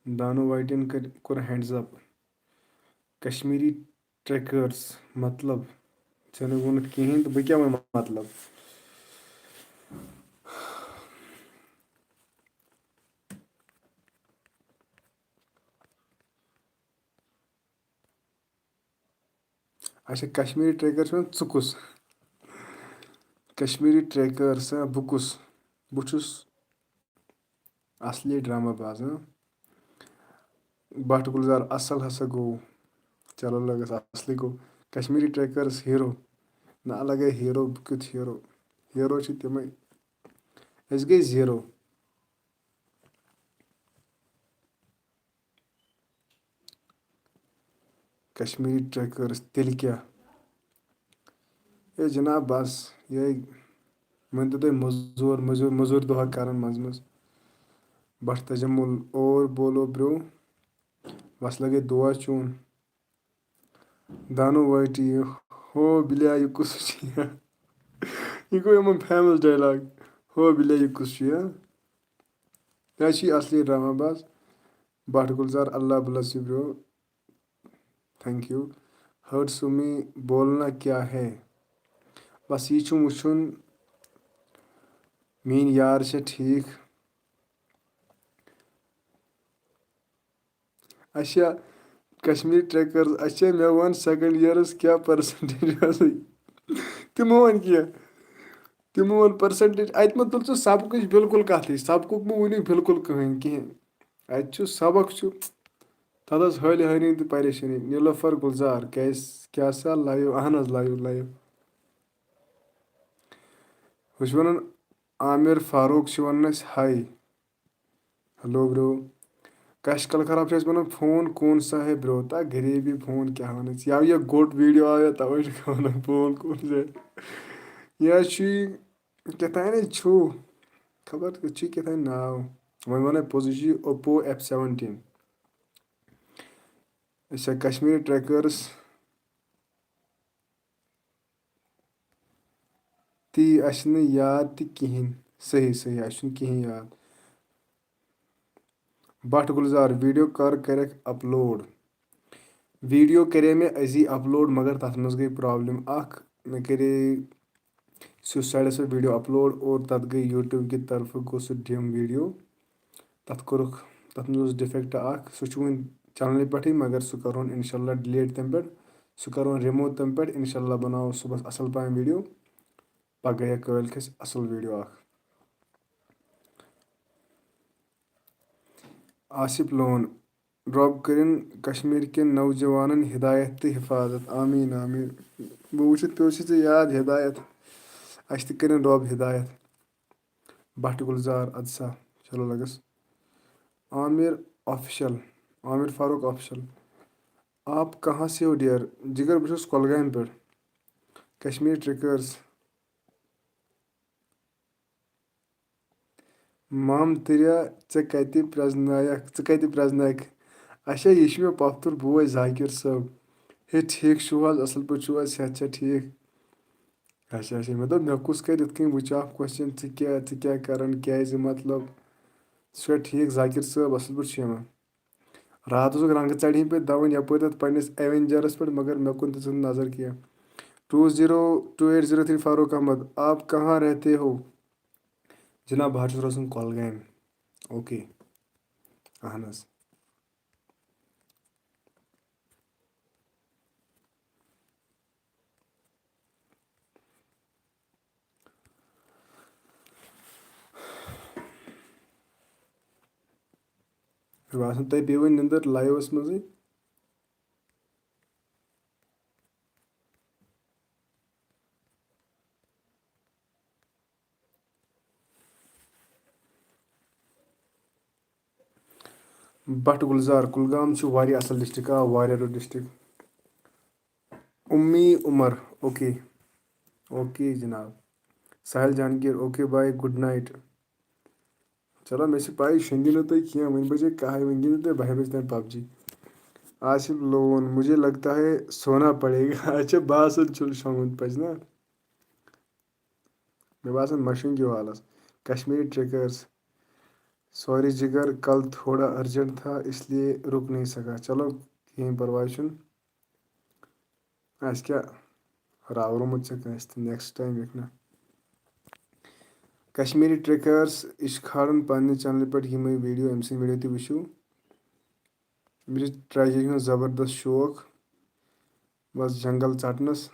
دانو واے ٹی یَن کٔر-، کوٚر ہینڈز اپ۔ کشمیٖری ٹریکٲرٕس، مطلب، ژےٚ نہٕ ووٚنُتھ کِہیٖنۍ تہٕ بہٕ کیٛاہ وَنہٕ مطلب؟ اچھا، کشمیٖری ٹریکر چھُ وَنان، ژٕ کُس؟ کشمیٖری ٹریکر سا، بہٕ کُس؟ بہٕ چھُس اصلی ڈرامہ باز، ہاں؟ بٹ گُلزار، اصل ہسا گوٚو۔ چلو لگس، اصلی گوٚو۔ کشمیٖری ٹریکرس ہیٖرو۔ نہ، الگ ہے ہیٖرو، بہٕ کیُتھ ہیٖرو؟ ہیٖرو چھِ تِمے۔ أسۍ گٔے زیٖرو۔ کشمیٖری ٹریکٲرٕس، تیٚلہِ کیٛاہ؟ ہے جناب، بس یِہوٚے، مٲنۍ تو تُہۍ، مٔزوٗر، مٔزوٗر، مٔزوٗرۍ دۄہا کران منٛزٕ منٛزٕ۔ بٹ تجمل، اور بولو برو، بس لگے دعا چون۔ دانو واے ٹی، ہو بِلیا، یہِ کُس چھُ یہِ؟ یہِ گوٚو یِمن فیمس ڈایلاگ، ہو بِلیا، یہِ کُس چھُ یہِ؟ یہِ حظ چھُ یہِ اصلی ڈرامہ باز۔ بٹ گُلزار، اللہ bless you bro۔ Thank you۔ Hearts اُمی، بولنا کیا ہے؟ بس یی چھُم وٕچھُن، میٲنۍ یار چھا ٹھیٖک؟ اچھا، کشمیٖر ٹریکٲرٕس، اچھا، مےٚ وَن سیکنڈ ییرس کیٛاہ پرسنٹیج ٲسٕے؟ تِمو وَن کینٛہہ، تِمو وَن پرسنٹیج۔ اَتہِ مہ تُل ژٕ سبقٕچ بِلکُل کَتھٕے، سبقُک مہ ؤنِو بِلکُل کٕہٕنۍ، کِہیٖنۍ۔ اَتہِ چھُ سبق چھُ، تَتھ ٲس حٲلہِ حٲرٲنی تہٕ پریشٲنی۔ نیلوفر گُلزار، کیٛازِ، کیٛاہ سا لایِو؟ اَہن حظ، لایِو، لایِو۔ ہُہ چھُ وَنان، عامر فاروق چھُ وَنان اَسہِ ہاے۔ ہیلو برو۔ کش کل خراب چھُ اَسہِ وَنان، فون کون سا ہے برو؟ تا غریبی، فون کیٛاہ وَنان ژٕ؟ یا یہِ گوٚٹ ویٖڈیو آو یا، تَوَے چھُ وَنان فون کون سا ہے۔ یا چھُ یہِ کیٛاہ تام چھُ، خبر چھُ کیٛاہ تام ناو۔ وۄنۍ وَنَے پوٚزُے، چھُ یہِ اوپو ایف سیونٹیٖن۔ اچھا، کشمیٖری ٹریکٲرٕس۔ تی، اَسہِ چھِنہٕ یاد تہِ کِہیٖنۍ۔ صحیح، صحیح، اَسہِ چھُنہٕ کِہیٖنۍ یاد۔ بٹ گُلزار، ویٖڈیو کر کَرٮ۪کھ اپلوڈ؟ ویٖڈیو کَرے مےٚ أزی اپلوڈ، مگر تَتھ منٛز گٔے پرابلم اَکھ۔ مےٚ کَرے سُہ سایڈَس پٮ۪ٹھ ویٖڈیو اپلوڈ اور تَتھ گٔے یوٗٹیوٗب کہِ طرفہٕ گوٚو سُہ ڈِم ویٖڈیو۔ تَتھ کوٚرُکھ، تَتھ منٛز اوس ڈِفیکٹ اَکھ، سُہ چھُ وُنہِ چَنلہِ پٮ۪ٹھٕے، مگر سُہ کَرون اِنشاء اللہ ڈِلیٖٹ تَمہِ پٮ۪ٹھ۔ سُہ کَرون رِموٗو تَمہِ پٮ۪ٹھ۔ اِنشاء اللہ بَناوو صُبحَس اَصٕل پَہَم ویٖڈیو۔ پَگاہ یا کٲلۍ کھَسہِ اَصٕل ویٖڈیو اَکھ۔ آصف لون، رۄب کٔرِن کشمیٖر کٮ۪ن نوجوانَن ہدایت تہٕ حفاظت۔ آمیٖن، آمیٖن۔ بہٕ وٕچھِتھ پیوٚو چھِ ژےٚ یاد ہدایت۔ اَسہِ تہِ کٔرِن رۄب ہدایت۔ بٹ گلزار، اَدٕ سا، چلو لگس۔ عامر آفیشل، عامر فاروق آفیشل، آپ کہاں سے ہو ڈیئر؟ جگر، بہٕ چھُس کۄلگامہِ پٮ۪ٹھ۔ کشمیر ٹریکرز۔ مام تریا، ژےٚ کتہِ پرٛزنایکھ، ژٕ کتہِ پرٛزنایکھ؟ اچھا، یہِ چھُ مےٚ پۄپھتُر بوے ذاکر صٲب۔ ہے، ٹھیٖک چھُو حظ؟ اصل پٲٹھۍ چھُو حظ؟ صحت چھا ٹھیٖک؟ اچھا، اچھا، مےٚ دوٚپ، مےٚ کُس کرِ یِتھ کٔنۍ وٕچھِ اکھ کوسچن، ژٕ کیٛاہ، ژٕ کیٛاہ کران، کیٛازِ، مطلب، ژٕ چھُکھا ٹھیٖک ذاکر صٲب؟ اصل پٲٹھۍ چھُ یِوان۔ راتھ اوسُکھ رنٛگہٕ ژَڑِ ہٕنٛدۍ پٲٹھۍ دَوٕنۍ یَپٲرۍ تَتھ پنٛنِس ایوینجرس پٮ۪ٹھ، مگر مےٚ کُن تہِ ژھٕن نظر کینٛہہ۔ Two zero two eight zero three Farooq Ahmad, آپ کہاں رہتے ہو؟ جناب، بہٕ حظ چھُس روزان کۄلگامہِ۔ اوکے۔ اہن حظ۔ مےٚ باسان، تۄہہِ پیٚیہِ وۄنۍ نِندٕر لایوَس منٛزٕے۔ بٹ گلزار، کُلگام چھُ واریاہ اَصٕل ڈسٹرکٹ، آ، واریاہ رُت ڈسٹرکٹ۔ اُمی عمر، اوکے، اوکے جناب۔ ساحل جہانگیر، اوکے بھائی، گڈ نائٹ۔ چلو، مےٚ چھِ پَے، شۄنٛگِو نہٕ تُہۍ کینٛہہ، وۄنۍ بجے کاہے، وۄنۍ گِنٛدِو تُہۍ باہہِ بجہِ تام پب جی۔ آصف لون، مجھے لگتا ہے سونا پڑے گا۔ اچھا، باسان چھُنہٕ شۄنٛگُن پزِ نا۔ مےٚ باسان مشنگ یہِ والس۔ کشمیری ٹریکرز۔ سوری جگر، کل تھوڑا ارجنٹ تھا، اس لیے رک نہیں سکا۔ چلو، کہین پرواے چھُنہٕ۔ آسہِ کیٛاہ راورومُت ژےٚ کٲنٛسہِ تہِ، نیکسٹ ٹایم یِکھ نہ۔ کشمیری ٹریکرز، یہِ چھِ کھالان پننہِ چینلہِ پٮ۪ٹھ یِمے ویڈیو، أمۍ سٕنٛدۍ ویڈیو تہِ وٕچھِو۔ مےٚ چھُ ٹریجری ہُنٛد زبردست شوق، بس جنگل ژٹنس۔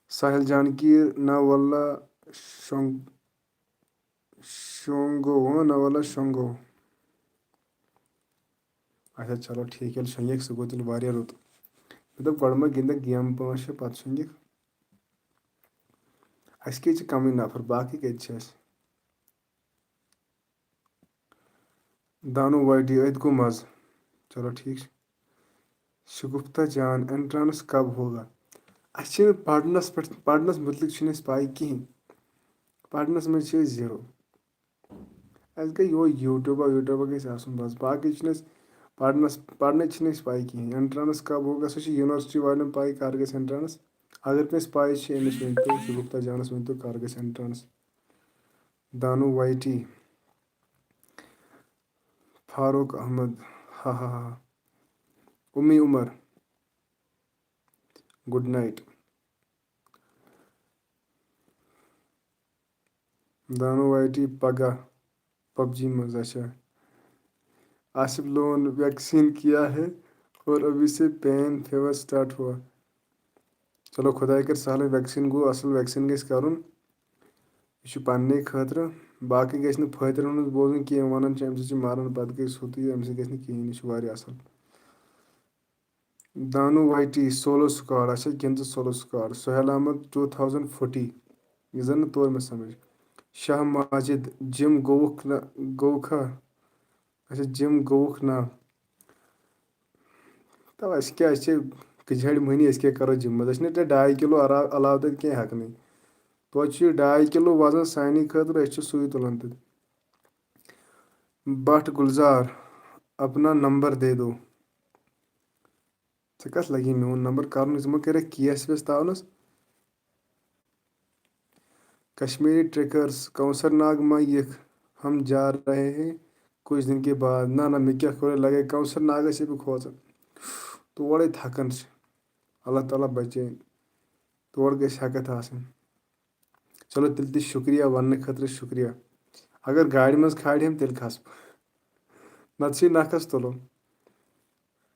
ساحل جانکی، نہ واللہ، شۄنگ-، شۄنگو، ہاں، نہ واللہ، شۄنگو۔ اچھا، چلو ٹھیٖک، ییٚلہِ شۄنگِکھ، سُہ گوٚو تیٚلہِ واریاہ رُت۔ مےٚ دوٚپ، گۄڈٕ ما گِنٛدکھ گیمہٕ پانٛژھ شےٚ، پتہٕ شۄنگِکھ۔ اَسہِ کیٛازِ چھِ کمٕے نفر، باقٕے کتہِ چھِ اَسہِ؟ دانو واٹی، أتھۍ گوٚو مزٕ۔ چلو ٹھیٖک چھُ۔ شگفتہ جان، انٹرانس کب ہوگا؟ اَسہِ چھِنہٕ پرنس پٮ۪ٹھ، پرنس مُتعلق چھِنہٕ اَسہِ پَے کِہیٖنۍ۔ پرنس منٛز چھِ أسۍ زیٖرو۔ اَسہِ گٔے یِہوٚے یوٗٹیوٗبا ویوٗٹیوٗبا گژھِ آسُن بس، باقٕے چھِنہٕ اَسہِ پرنس، پرنٕچ چھِنہٕ اَسہِ پَے کِہیٖنۍ۔ انٹرانس کب ہوگا، سُہ چھُ یونیورسٹی والٮ۪ن پَے کر گژھِ انٹرانس۔ اگر نہٕ اَسہِ پَے چھِ، أمِس ؤنۍ تو، شگفتہ جانس ؤنۍ تو کر گژھِ انٹرانس۔ دانو وائی ٹی، فاروق احمد، ہا ہا ہا۔ امی عمر، گڈ نائٹ۔ دانو وائی ٹی پگاہ پب جی منٛز، اچھا۔ آصف لون، ویکسین کیا ہے اور ابھی سے پین فیور سٹارٹ ہوا؟ چلو، خداے کَرِ سہلٕے، ویکسیٖن گوٚو اَصٕل، ویکسیٖن گژھِ کَرُن۔ یہِ چھُ پنٛنٕے خٲطرٕ، باقٕے گژھِ نہٕ فٲطرَن ہُنٛد بوزُن کینٛہہ، وَنان چھِ، اَمہِ سۭتۍ چھِ مَران، پَتہٕ گٔے سیوٚدُے، اَمہِ سۭتۍ گژھِ نہٕ کِہیٖنۍ، یہِ چھُ واریاہ اَصٕل۔ Danu Y T, solo squad, اچھا، گِنٛدٕ solo squad. Sohail Ahmad, two thousand forty, یہِ زَن نہٕ توٚر مےٚ سَمٕجھ۔ شاہ ماجد، جِم گوٚوُکھ نہ، گوٚوکھا؟ اچھا، جِم گوٚوُکھ نہ؟ تو اَسہِ کیٛاہ، اَسہِ چھِ کِجہڑِ مٔہنی، أسۍ کیٛاہ کَرو جِم منٛز؟ أسۍ چھِنہٕ تیٚلہِ ڈاے کِلوٗ علاوٕ، علاوٕ تَتہِ کینٛہہ ہٮ۪کنٕے۔ توتہِ چھُ یہِ ڈاے کِلوٗ وزن سانہِ خٲطرٕ، أسۍ چھِ سُے تُلان تَتہِ۔ بٹ گلزار، اپنا نمبر دے دو۔ ژےٚ کَتھ لَگی میون نمبر کَرنُے؟ ژٕ مہ کَرٮ۪کھ کیس ویس تاونَس۔ کشمیری ٹریکرز، کونثر ناگ ما یِکھ، ہم جا رہے ہیں کچھ دن کے بعد۔ نہ، نہ، مےٚ کیٛاہ کوٚر، لگے کونثر ناگس یہِ بہٕ کھوژان۔ تورے تھکان چھِ۔ اللہ تعالیٰ بچٲیِن۔ تور گژھِ ہٮ۪کتھ آسٕنۍ۔ چلو، تیٚلہِ تہِ شُکریہ وننہٕ خٲطرٕ، شُکریہ۔ اگر گاڑِ منٛز کھالہِ ہم، تیٚلہِ کھسہٕ بہٕ۔ نتہٕ چھِ نکھس تُلُن۔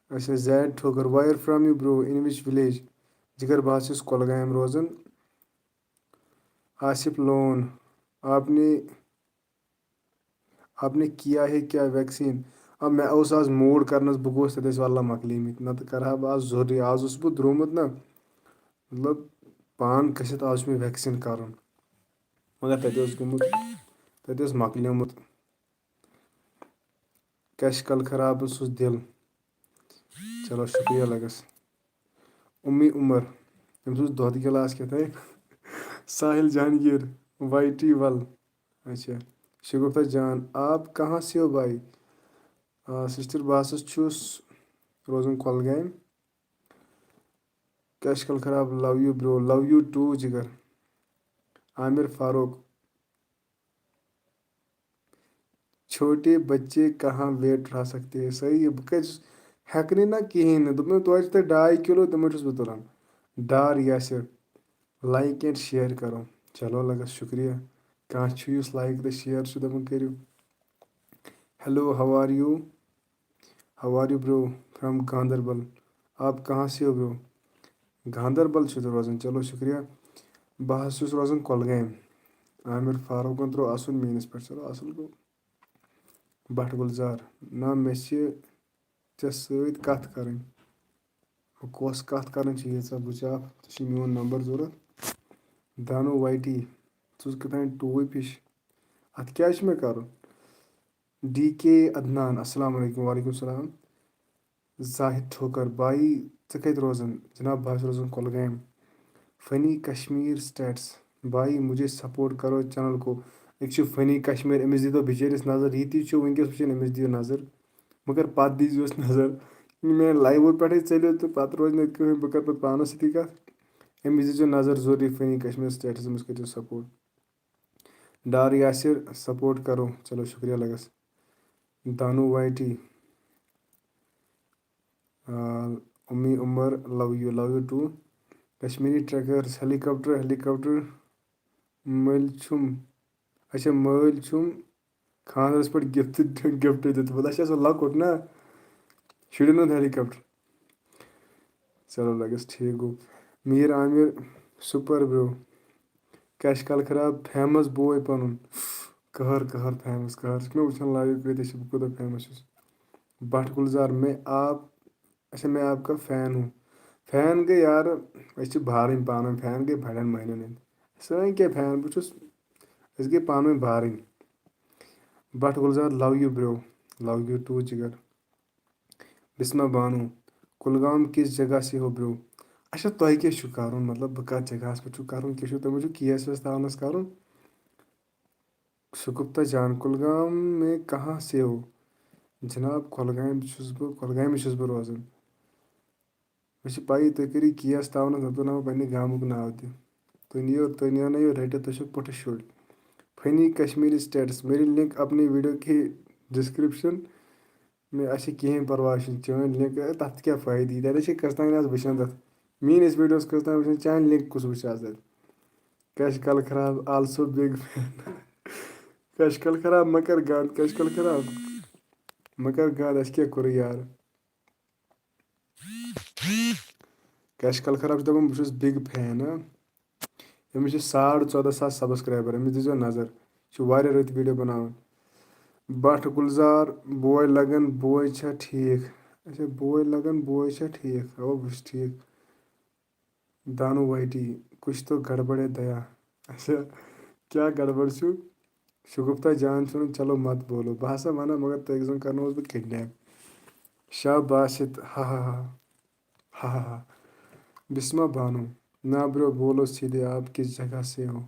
اچھا، زید ٹھوکر، where from you bro, in which village؟ جگر، بہٕ حظ چھُس کۄلگامہِ روزان۔ آصف لون، آپ نے، آپ نے کیا ہے کیا ویکسیٖن؟ اب مےٚ اوس آز موٗڈ کرنس، بہٕ گوس تتہِ ٲسۍ واللہ مۄکلیمٕتۍ، نتہٕ کرٕ ہا بہٕ آز ضروٗری۔ آز اوسُس بہٕ درٛومُت نا، مطلب، پان کٔسِتھ، آز چھُ مےٚ ویکسیٖن کرُن۔ مگر تَتہِ اوس گوٚمُت، تَتہِ اوس مۄکلیومُت۔ کیٛاہ چھِ کَلہٕ خراب اوسُس دِل۔ چلو، شُکریہ لَگَس۔ اُمی عمر، أمِس اوس دۄد گِلاس کیٛاہ تام۔ ساحل جہانگیر، وائی ٹی ول۔ اچھا، شگفتہ جان، آپ کہاں سے ہو بھائی؟ آ، سسٹر، بہٕ ہسا چھُس روزان کۄلگامہِ۔ کیٛاہ چھِ کَلہٕ خراب؟ Love you bro, love you too جِگر۔ عامر فاروق، چھوٹے بچے کہاں ویٹ اٹھا سکتے ہیں؟ صحیح، بہٕ کَتہِ چھُس، ہٮ۪کہٕ نہٕ نہ کِہیٖنۍ نہٕ۔ دوٚپمَے توتہِ چھِ تۄہہِ ڈاے کِلوٗ، تِمَے چھُس بہٕ تُلان۔ Dar Yasir, like and share کرو۔ چلو لگس شُکریہ۔ کانٛہہ چھُ یُس like تہٕ share چھُ دَپان کٔرِو۔ Hello, how are you? How are you, bro? From Ganderbal. آپ کہاں سے ہو, bro? گاندربل چھُ تُہۍ روزان۔ چلو شُکریہ۔ بہٕ حظ چھُس روزان کۄلگامہِ۔ عامر فاروقن ترٛوو اَسُن میٛٲنِس پٮ۪ٹھ۔ چلو اَصٕل گوٚو۔ بٹ گُلزار، نہ مےٚ چھِ ژےٚ سۭتۍ کَتھ کَرٕنۍ۔ وۄنۍ کۄس کَتھ کَرٕنۍ چھِ ییٖژاہ؟ بہٕ چھُس، ژےٚ چھُے میون نمبر ضوٚرَتھ۔ دانو وائی ٹی، ژٕ اوسُکھ کیٛاہ تام ٹوٗپۍ ہِش۔ اَتھ کیٛاہ چھُ مےٚ کَرُن؟ ڈی کے عدنان، السلام علیکم۔ وعلیکم السلام۔ زاہد ٹھوکر، بایی، ژٕ کَتہِ روزان؟ جناب، بہٕ حظ چھُس روزان کۄلگامہِ۔ فنی کشمیر سٹیٹس، بایی، مجھے سپورٹ کرو چینل کو۔ أکۍ چھُ فنی کشمیر، أمِس دیٖتو بِچٲرِس نظر، یہِ تہِ چھُ وٕنکیٚس وٕچھان، أمِس دِیِو نظر۔ مگر پَتہٕ دیٖزیوس نظر، یہِ میٛانہِ لایوٕ پٮ۪ٹھٕے ژٔلِو تہٕ پَتہٕ روزِ نہٕ کٕہٕنۍ، بہٕ کَرٕ پَتہٕ پانَس سۭتی کَتھ۔ أمِس دیٖزیو نظر ضروٗری، فنی کشمیر سٹیٹس، أمِس کٔرۍزیو سپورٹ۔ ڈار یاسر، سپورٹ کرو۔ چلو، شُکریہ لگس۔ دانو وائی ٹی، آ، امی عمر، love you, love you too۔ Kashmiri trackers, Halley copter, Halley copter. مٔلۍ چھُم، اچھا، مٲلۍ چھُم خانٛدرَس پٮ۪ٹھ گفٹ، گفٹ دیُتمُت۔ اچھا، سُہ لۄکُٹ نا، شُرٮ۪ن ہُنٛد ہیلی کاپٹر۔ چلو لگس، ٹھیٖک گوٚو۔ میٖر عامر، سُپر برو۔ کیٛاہ چھِ کَلہٕ خراب؟ فیمس بوے پَنُن۔ قہر، قہر، فیمس، قہر۔ ژٕ چھُکھ مےٚ وٕچھان لایِو کۭتیٛاہ چھِ، بہٕ کوٗتاہ فیمس چھُس۔ بٹ گُلزار، میں آپ، اچھا، میں آپ کا فین ہوں۔ فین گٔے یارٕ، أسۍ چھِ بارٕنۍ پانہٕ ؤنۍ، فین گٔے بَڑٮ۪ن مٔہنِوٮ۪ن ہِنٛدۍ۔ سٲنۍ کیٛاہ فین؟ بہٕ چھُس، أسۍ گٔے پانہٕ ؤنۍ بارٕنۍ۔ Bhat Gulzar, love you bro, love you too جِگر۔ بسمہ بانو، کُلگام کِس جگہ سے ہو برو؟ اچھا، تۄہہِ کیٛاہ چھُ کَرُن؟ مطلب، بہٕ کَتھ جگہَس پٮ۪ٹھ چھُ کَرُن؟ کیٛاہ چھُو تۄہہِ، مےٚ چھُ کیس ویس تھاونَس کَرُن؟ شگفتہ جان، کُلگام میں کہاں سے ہو؟ جناب، کۄلگامہِ چھُس بہٕ، کۄلگامہِ چھُس بہٕ روزان۔ مےٚ چھِ پَیی تُہۍ کٔرِو کیس تھاونَس، نَتہٕ وَنہٕ بہٕ پنٛنہِ گامُک ناو تہِ۔ تُہۍ نِیِو، تُہۍ نِیِو نہٕ یہِ رٔٹِتھ، تُہۍ چھِو پُٹھٕ شُرۍ۔ فنی کشمیری سٹیٹس، میری لنک اپنی ویڈیو کی ڈسکرپشن میں، اَسہِ چھِ کِہیٖنۍ پَرواے چھُنہٕ، چٲنۍ لِنک، اے، تَتھ کیٛاہ فٲیدٕ یی؟ تَتہِ چھِ کٔژ تام آز وٕچھان تَتھ۔ میٛٲنۍ ٲسۍ ویٖڈیوز کٔژ تام وٕچھان، چانہِ لِنک کُس وٕچھِ آز تَتہِ؟ کیٛاہ چھِ کَلہٕ خراب؟ Also big fan. کیٛاہ چھِ کَلہٕ خراب؟ مہ کَر گنٛد، کیٛاہ چھِ کَلہٕ خراب؟ مہ کَر گنٛد، اَسہِ کیٛاہ کوٚرُے یارٕ؟ کیٛاہ چھِ کَلہٕ خراب چھُ دَپان، بہٕ چھُس بِگ فین، ہاں۔ أمِس چھِ ساڑ ژۄداہ ساس سبسکرایبر، أمِس دیٖزیو نظر، یہِ چھُ واریاہ رٕتۍ ویٖڈیو بَناوان۔ بٹ گُلزار، بوے لگن بوے چھا ٹھیٖک؟ اچھا، بوے لگن بوے چھا ٹھیٖک؟ اَوا، بہٕ چھُس ٹھیٖک۔ دانو وائی ٹی، کچھ تو گڑبڑ ہے دیا۔ اچھا، کیٛاہ گڑبڑ چھُ؟ شگفتہ جان چھُ وَنان، "چلو مت بولو۔" بہٕ ہسا وَنان، مگر تۄہہِ زَن کرناوس بہٕ کِڈنیپ۔ شاہ باسط، ہا ہا ہا۔ ہا ہا ہا۔ بسمہ بانو، نا برو، بولو سیدھے، آپ کس جگہ سے ہو؟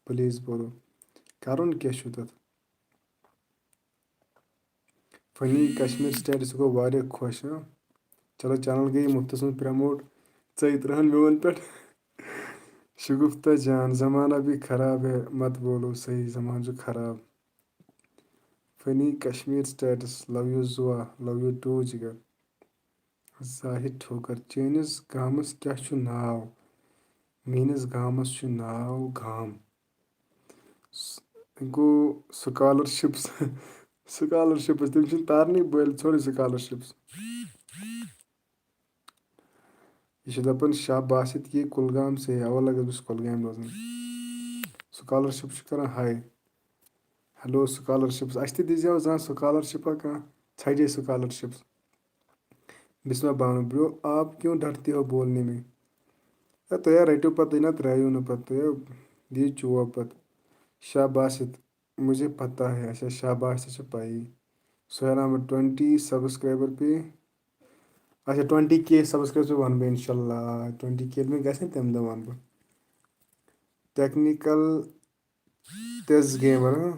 پلیز بولو۔ کرُن کیٛاہ چھُ تَتھ؟ فنی کشمیر سٹیٹس گوٚو واریاہ خۄش، ہاں۔ چلو، چینل گٔیے مُفتَس منٛز پرموٹ۔ ژۄیہِ ترٕٛہن میون پٮ۪ٹھ۔ شگفتہ جان، زمانہ بھی خراب ہے، مت بولو، صحیح، زمانہٕ چھُ خراب۔ Funny Kashmir status, love you زُوا، love you too جِگر۔ زاہد ٹھوکر، چٲنِس گامَس کیٛاہ چھُ ناو؟ میٛٲنِس گامَس چھُ ناو گام۔ س-، گوٚو سکالرشپس، سکالرشپس، تِم چھِنہٕ تارنٕے، بٔلۍ ژھوٚرٕے سکالرشپس۔ یہِ چھُ دَپان شاہ باسط، یہِ کُلگام سے، اَوَے لَگَس بہٕ چھُس کۄلگامہِ روزان۔ سکالرشپ چھُ کران ہاے۔ ہیلو سکالرشپس، اَسہِ تہِ دیٖزیو زانٛہہ سکالرشپا کانٛہہ، ژھَجے سکالرشپس۔ بسمہ بانو، برو، آپ کیوں ڈرتے ہو بولنے میں؟ ہے، تُہۍ ہا رٔٹِو پَتہٕ، تُہۍ نہ ترٛٲیِو نہٕ پَتہٕ، تُہۍ ہا دِیِو چوب پَتہٕ۔ شاہ باسط، مجھے پتہ ہے۔ اچھا، شاہ باسط چھِ پَیی۔ سہیل احمد، ٹُوَنٹی سبسکرائبر پہ، اچھا، ٹُوَنٹی کے سبسکرائبر پہ وَنہٕ بہٕ اِنشاءاللہ، ٹُوَنٹی کے ییٚلہِ مےٚ گژھِ نا، تَمہِ دۄہ وَنہٕ بہٕ۔ ٹیکنیکل تیز گیمر، ہاں؟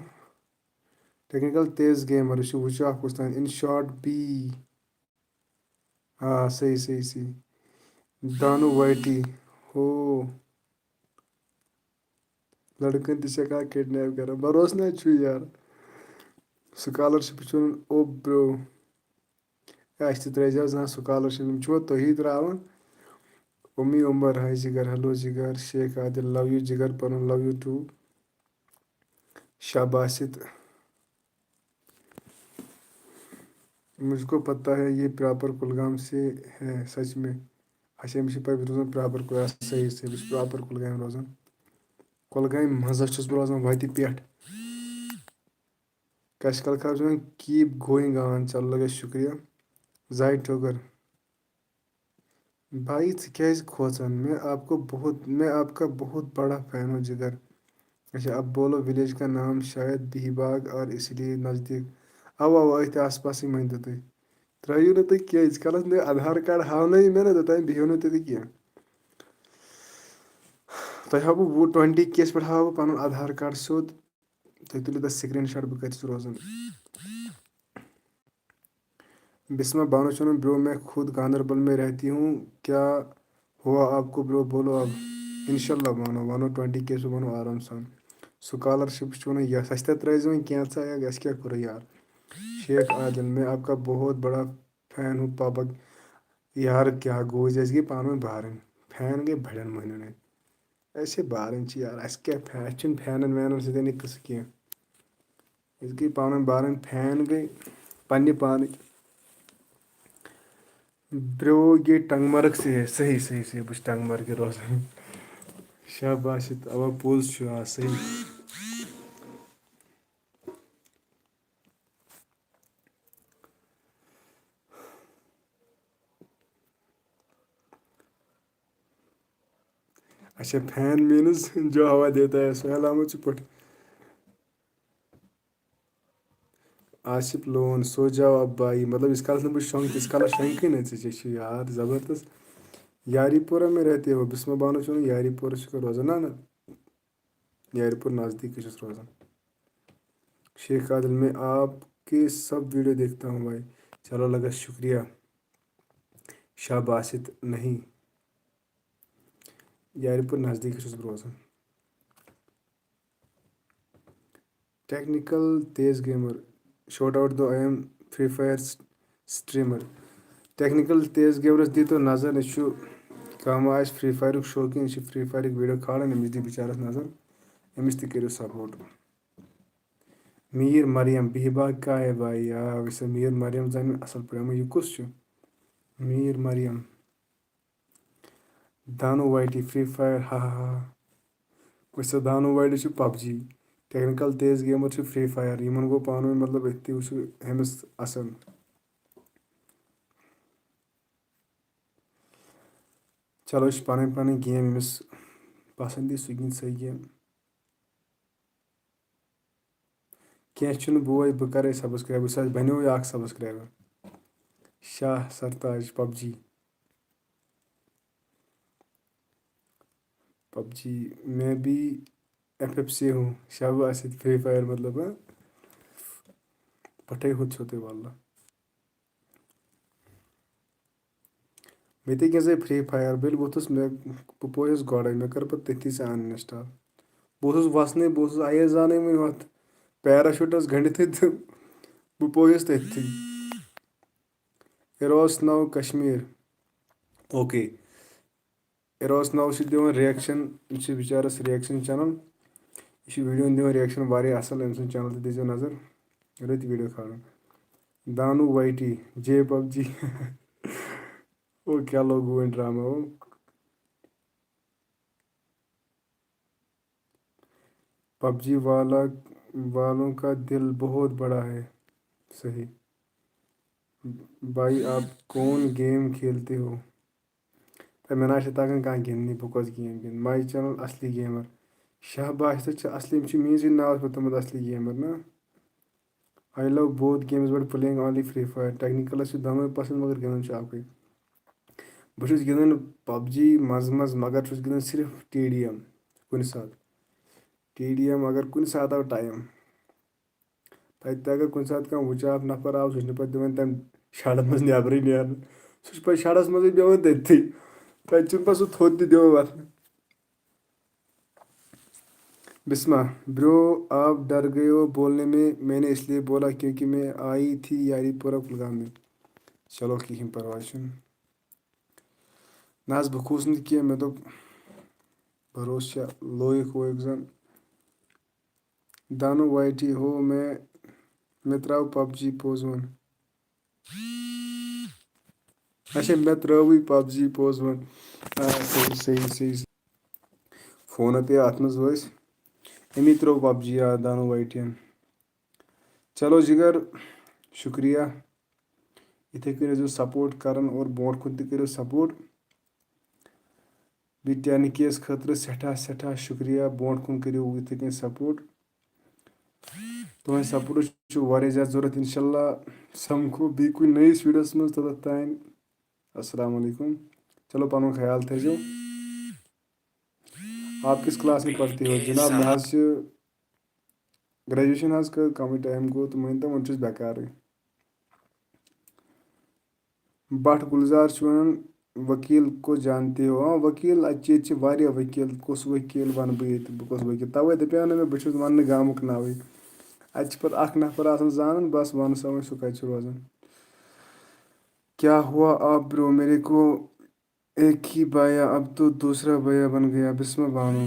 ٹیکنیکل تیز گیمر، یہِ چھُ وٕچھو اَکھ کُس تام، ان شارٹ بی۔ آ، صحیح، صحیح، صحیح۔ دانو وائی ٹی، ہو۔ لڑکن تہِ چھِ ہٮ۪کان کڈنیپ کران۔ بھروسہٕ نہ چھُ یار۔ سکالرشپ چھُ وَنان، او برو۔ اَسہِ تہِ ترٛٲیزیو زانٛہہ سکالرشپ، یِم چھِوا تُہی ترٛاوان؟ اُمی عمر، ہاے جگر، ہیلو جگر، شیخ عادل، لو یو جگر پنُن، love you too. Shah Basit, مجھ کو پتہ ہے یہ پراپر کُلگام سے ہے، سچ میں۔ اچھا، أمِس چھِ پَے بہٕ روزان پراپر کُلگام، صحیح، صحیح، بہٕ چھُس پراپر کُلگامہِ روزان۔ کُلگامہِ منٛز چھُس بہٕ روزان وَتہِ پٮ۪ٹھ۔ کَچھ کَل خراب چھُ وَنان، keep going on، چلو لگے شُکریہ۔ زاہد ٹھوکر، بھائی، ژٕ کیٛازِ کھوژان؟ میں آپ کو بہت، میں آپ کا بہت بڑا فین ہوں جگر۔ اچھا، اب بولو، ولیج کا نام شاید بہی باغ اور اسی لیے نزدیک۔ اوا، اوا، أتھۍ آس پاسٕے مٲنۍ تو تُہۍ۔ ترٛٲیِو نہٕ تُہۍ کینٛہہ، ییٖتِس کالَس نہٕ آدھار کارڈ ہاونٲیِو مےٚ نہ، توٚتام بِہِو نہٕ تُہۍ تہِ کینٛہہ۔ تۄہہِ ہاوٕ بہٕ وُہ، ٹُوَنٹی کیس پٮ۪ٹھ ہاوٕ بہٕ پَنُن آدھار کارڈ سیوٚد۔ تُہۍ تُلِو تَتھ screenshot، بہٕ کَتہِ چھُس روزان۔ بسمہ بانو چھُ وَنان، برو، میں خود گاندربل میں رہتی ہوں، کیا ہوا آپ کو برو، بولو اب۔ انشاءاللہ بانو، وَنو ٹُوَنٹی کے سُہ وَنو آرام سان۔ سکالرشپ چھُ وَنان، یَس اَسہِ تہِ ترٛٲیزِ وۄنۍ کینٛژھا، یا اَسہِ کیٛاہ کوٚرُے یار۔ شیخ عادل، میں آپ کا بہت بڑا فین ہوں پبگ۔ یار کیٛاہ گوٚو، أسۍ گٔے پانہٕ ؤنۍ بارٕنۍ۔ فین گٔے بڑٮ۪ن مٔہنِوٮ۪ن۔ أسۍ ہے بارٕنۍ چھِ یار، اَسہِ کیٛاہ فین، اَسہِ چھُنہٕ فینن وینن سۭتۍ یہِ قٕصہٕ کینٛہہ۔ أسۍ گٔے پانہٕ ؤنۍ بارٕنۍ، فین گٔے پننہِ پانٕکۍ۔ برو، یہ ٹنگ مرگ سے ہے۔ صحیح، صحیح، صحیح، بہٕ چھُس ٹنگ مرگہِ روزان۔ شاباش، اوا پوٚز چھُ، آ، صحیح۔ اچھا، فین means جو ہوا دیتا ہے، سہیل احمد چھُ پٲٹھۍ۔ آصف لون، سو جاو اب بھائی، مطلب، ییٖتِس کالَس نہٕ بہٕ شۄنٛگہٕ، تیٖتِس کالَس شۄنٛگکھٕے نہٕ ژٕ، ژےٚ چھُ یار زبردست۔ یاری پورہ میں رہتے ہو؟ بسمہ بانو چھُ وَنان یاری پورہ چھُکھ روزان، نہ، نہ، یاری پور نزدیٖکٕے چھُس روزان۔ شیخ عادل، میں آپ کے سب ویڈیو دیکھتا ہوں بھائی۔ چلو لگا شُکریہ۔ شاہ باسط، نہیں، یارِ پور نزدیٖک چھُس بہٕ روزان۔ ٹیکنیکل تیز گیمر، shout out دو، I am Free Fire streamer۔ Technical تیز گیمرس دیٖتو نظر، یہِ چھُ کانٛہہ ما آسہِ فرٛی فایرُک شوقیٖن، یہِ چھُ فرٛی فایرٕکۍ ویڈیو کھالان، أمِس دِ بِچارس نظر، أمِس تہِ کٔرِو سپورٹ۔ میٖر مریم، بہبا کا ہے بھائی؟ آ، وٕچھ سا، میٖر مریم زانہِ مےٚ اَصٕل پٲٹھۍ۔ اَما یہِ کُس چھُ؟ میٖر مریم۔ دانو وائی ٹی، فرٛی فایَر، ہا ہا ہا۔ وٕچھ سا، دانو وائی ٹی چھُ پب جی، ٹیکنیکل تیز گیمر چھُ فرٛی فایَر۔ یِمن گوٚو پانہٕ ؤنۍ مطلب أتھی، وٕچھِو ہُمِس اَصٕل۔ چلو، یہِ چھِ پنٕنۍ پنٕنۍ گیم، ییٚمِس پسنٛد یی سُہ گِنٛدِ سۄے گیم۔ کینٛہہ چھُنہٕ بوے، بہٕ کرے سبسکرایب، بہٕ چھُس، بنیووُے اکھ سبسکرایبر۔ شاہ سرتاج، پب جی۔ پب جی، میں بھی ایف ایف سے ہوں۔ شاباش، فرٛی فایَر مطلب، ہاں؟ پٹھے ہوٚت چھو تُہۍ واللہ۔ مےٚ تہِ گِنٛزے فرٛی فایَر، بٔلۍ ووٚتھُس مےٚ، بہٕ پویُس گۄڈَے، مےٚ کٔر پَتہٕ تٔتھی سۄ uninstall۔ بہٕ اوسُس وَسنَے، بہٕ اوسُس اَیے زانٕے وٕنہِ ہۄتھ پیراشوٗٹَس گٔنٛڈِتھٕے تہٕ بہٕ پویُس تٔتھی۔ ایروس ناو کشمیٖر۔ اوکے۔ ایروس ناو چھُ دِوان reaction، یہِ چھُ بِچارَس reaction channel۔ یہِ چھُ ویٖڈیوَن دِوان reaction واریاہ اَصٕل، أمۍ سُنٛد channel تہِ دیٖزیو نظر۔ رٕتۍ ویٖڈیو کھالان۔ دانو وائی ٹی، جے پب جی۔ او کیٛاہ لوگوُ وۄنۍ ڈرامہ، او۔ پب جی والا، والوں کا دل بہت بڑا ہے۔ صحیح۔ بھائی، آپ کون گیم کھیلتے ہو؟ تہٕ مےٚ نہ حظ چھِ تَگان کانٛہہ گِنٛدنی، بہٕ کۄس گیم گِنٛدٕ؟ My channel اَصلی گیمر۔ شاہ باسط چھِ اصلی، یِم چھِ میٲنۍ سۭتۍ ناو چھُ تھوٚمُت اصلی گیمر نا۔ I love both games but playing only Free Fire. Technicals چھِ دۄنوَے پسنٛد مگر گِنٛدان چھُ اکُے۔ بہٕ چھُس گِنٛدان پب جی منٛزٕ منٛزٕ، مگر چھُس گِنٛدان صرف ٹی ڈی ایم کُنہِ ساتہٕ۔ ٹی ڈی ایم اگر کُنہِ ساتہٕ آو ٹایم، تَتہِ تہِ اگر کُنہِ ساتہٕ کانٛہہ وٕچاپھ نفر آو، سُہ چھُنہٕ پتہٕ دِوان تَمہِ شڈٕ منٛز نٮ۪برٕے نیرنہٕ۔ سُہ چھُ پتہٕ شڈس منٛزٕے بیٚہوان تٔتھی۔ تَتہِ چھُنہٕ پتہٕ سُہ تھوٚد تہِ دِوان وۄتھنہٕ۔ بسمہ، برو، آپ ڈر گئے ہو بولنے میں، میں نے اس لیے بولا کیونکہ میں آئی تھی یاری پورہ کلگام میں۔ چلو، کہین پرواے چھُنہٕ۔ نہ حظ، بہٕ کھوٗس نہٕ کینٛہہ، مےٚ دوٚپ بروسہٕ چھا لویُک وویُک زن۔ دانو واے ٹی ہو، میں، مےٚ ترٛاو پب جی پوز وَن۔ اچھا، مےٚ ترٛٲوٕے پب جی پوز وَن۔ آ، صحیح، صحیح، صحیح۔ فون پیٚیہِ اَتھ منٛز وٲسۍ۔ أمی ترٛٲو پب جی، آ، دانو واے ٹی ین۔ چلو جِگر، شُکریہ۔ یِتھَے کٔنۍ ٲسۍزیو سپورٹ کران اور برونٛٹھ کُن تہِ کٔرِو سپورٹ۔ بیٚیہِ ٹین کے یَس خٲطرٕ سٮ۪ٹھاہ، سٮ۪ٹھاہ شُکریہ۔ برونٛٹھ کُن کٔرِو یِتھَے کٔنۍ سپورٹ۔ تُہٕنٛدِ سپورٹٕچ چھُ واریاہ زیادٕ ضوٚرَتھ۔ اِنشاء اللہ سَمکھو بیٚیہِ کُنہِ نٔیِس ویٖڈیوَس منٛز۔ توٚتَتھ تام، السلام علیکم۔ چلو، پَنُن خیال تھٲیزیو۔ آپ کس کلاس میں پڑھتے ہو؟ جناب، مےٚ حظ چھِ گریجویشن حظ کٔر کمٕے ٹایم گوٚو تہٕ مٲنۍ تو وۄنۍ چھُس بیکارٕے۔ بٹ گلزار چھُ وَنان، وکیل کو جانتے ہو؟ آ، وکیل، اَتہِ چھِ، ییٚتہِ چھِ واریاہ وکیل، کُس وکیل وَنہٕ بہٕ ییٚتہِ، بہٕ کُس وکیل؟ تَوَے دَپیو نہ مےٚ، بہٕ چھُس وَننہٕ گامُک ناوٕے۔ اَتہِ چھِ پَتہٕ اَکھ نفر آسان زانان، بَس وَن سا وۄنۍ سُہ کَتہِ چھُ روزان۔ کیا ہوا آپ برو، میرے کو ایک ہی بھیا، اب تو دوسرا بھیا بن گیا، بسمہ بانو۔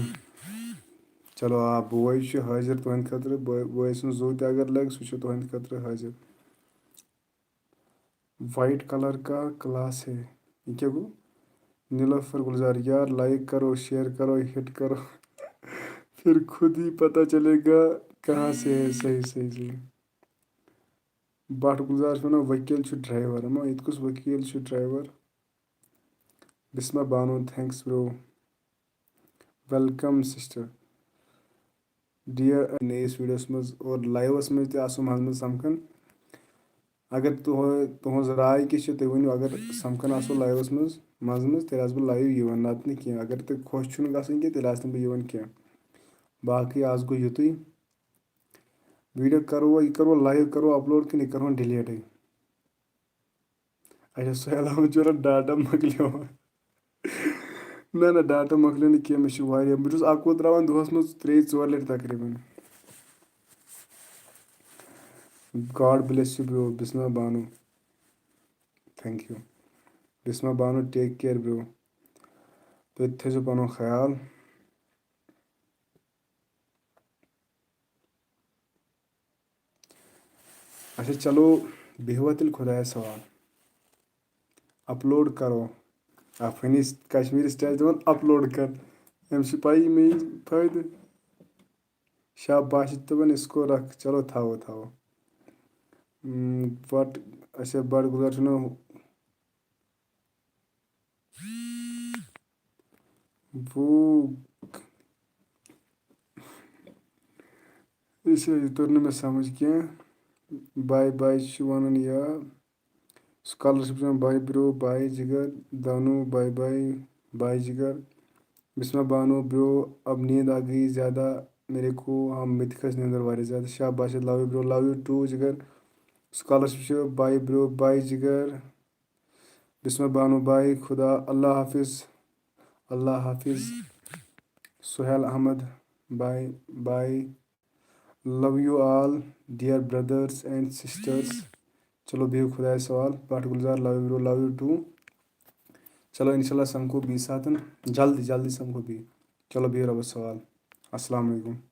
چلو، آ، بوے چھُ حٲضِر تُہٕنٛدِ خٲطرٕ، بوے، بوے سُنٛد زُو تہِ اگر لَگہِ، سُہ چھُ تُہٕنٛدِ خٲطرٕ حٲضِر۔ وائٹ کلر کا کلاس ہے۔ یہِ کیٛاہ گوٚو؟ نیلوفر گلزار، یار، لائک کرو، شیئر کرو، ہٹ کرو۔ پھر خود ہی پتہ چلے گا کہاں سے ہے۔ صحیح، صحیح، صحیح۔ بٹ گلزار چھُ وَنان، ؤکیٖل چھُ ڈرائیور۔ اما، ییٚتہِ کُس ؤکیٖل چھُ ڈرائیور؟ بسمہ بانو، thanks bro۔ Welcome sister۔ Dear, نٔیِس ویٖڈیوَس منٛز اور لایوَس منٛز تہِ آسو منٛزٕ منٛزٕ سَمکھان۔ اگر تُہُ-، تُہٕنٛز راے کیٛاہ چھِ، تُہۍ ؤنِو، اگر سَمکھان آسو لایوَس منٛز منٛزٕ منٛزٕ، تیٚلہِ آسہٕ بہٕ لایِو یِوان، نَتہٕ نہٕ کینٛہہ۔ اگر تُہۍ خۄش چھُو نہٕ گژھان کینٛہہ، تیٚلہِ آسہٕ نہٕ بہٕ یِوان کینٛہہ۔ باقٕے آز گوٚو یُتُے۔ ویٖڈیو کَرو، یہِ کَرو لایِو، کَرو اَپلوڈ کِنہٕ یہِ کَرہون ڈِلیٖٹٕے؟ اچھا، سہیل احمد چھُ وَنان ڈاٹا مۄکلیو۔ نہ، نہ، ڈاٹا مۄکلیو نہٕ کینٛہہ، مےٚ چھُ واریاہ، بہٕ چھُس اَکوُہ ترٛاوان دۄہَس منٛز ترٛےٚ ژور لَٹہِ تقریٖباً۔ God bless you bro، Bisma Bano. Thank you۔ Bisma Bano, take care bro۔ تُہۍ تہِ تھٲیزیو پَنُن خیال۔ اچھا، چلو، بیٚہوا تیٚلہِ خۄدایَس حوال۔ اپلوڈ کرو۔ آ، فنی کشمیری سٹایل دِوان اپلوڈ کر۔ أمِس چھِ پَیی مےٚ یی فٲیدٕ۔ شاہ باسط دَپان، اس کو رکھ۔ چلو، تھاوو، تھاوو۔ ہم، وٹ، اچھا، بڑ گُزار چھُنہٕ ووک۔ یہِ چھِ، یہِ توٚر نہٕ مےٚ سمجھ کینٛہہ۔ باے باے چھِ وَنان یا سکالرشپ چھِ وَنان باے برو، باے جگر، دانو، باے باے، باے جگر۔ بسمہ بانو برو، اب نیند آ گئی زیادہ میرے کو، ہاں، مےٚ تہِ کھٔژ نیندر واریاہ زیادٕ۔ Shah Basit, love you bro، love you too جگر۔ سکالرشپ چھِ باے برو، باے جگر۔ بسمہ بانو باے، خدا، اللہ حافظ، اللہ حافظ۔ سہیل احمد باے، باے۔ Love you all dear brothers and sisters۔ چلو، بِہِو خۄدایَس حوال۔ Bhat Gulzar, love you bro، love you too۔ چلو، انشاءاللہ سَمکھو بیٚیہِ ساتَن، جلدی، جلدی سَمکھو بیٚیہِ۔ چلو، بِہِو رۄبَس حوال۔ السلام علیکم۔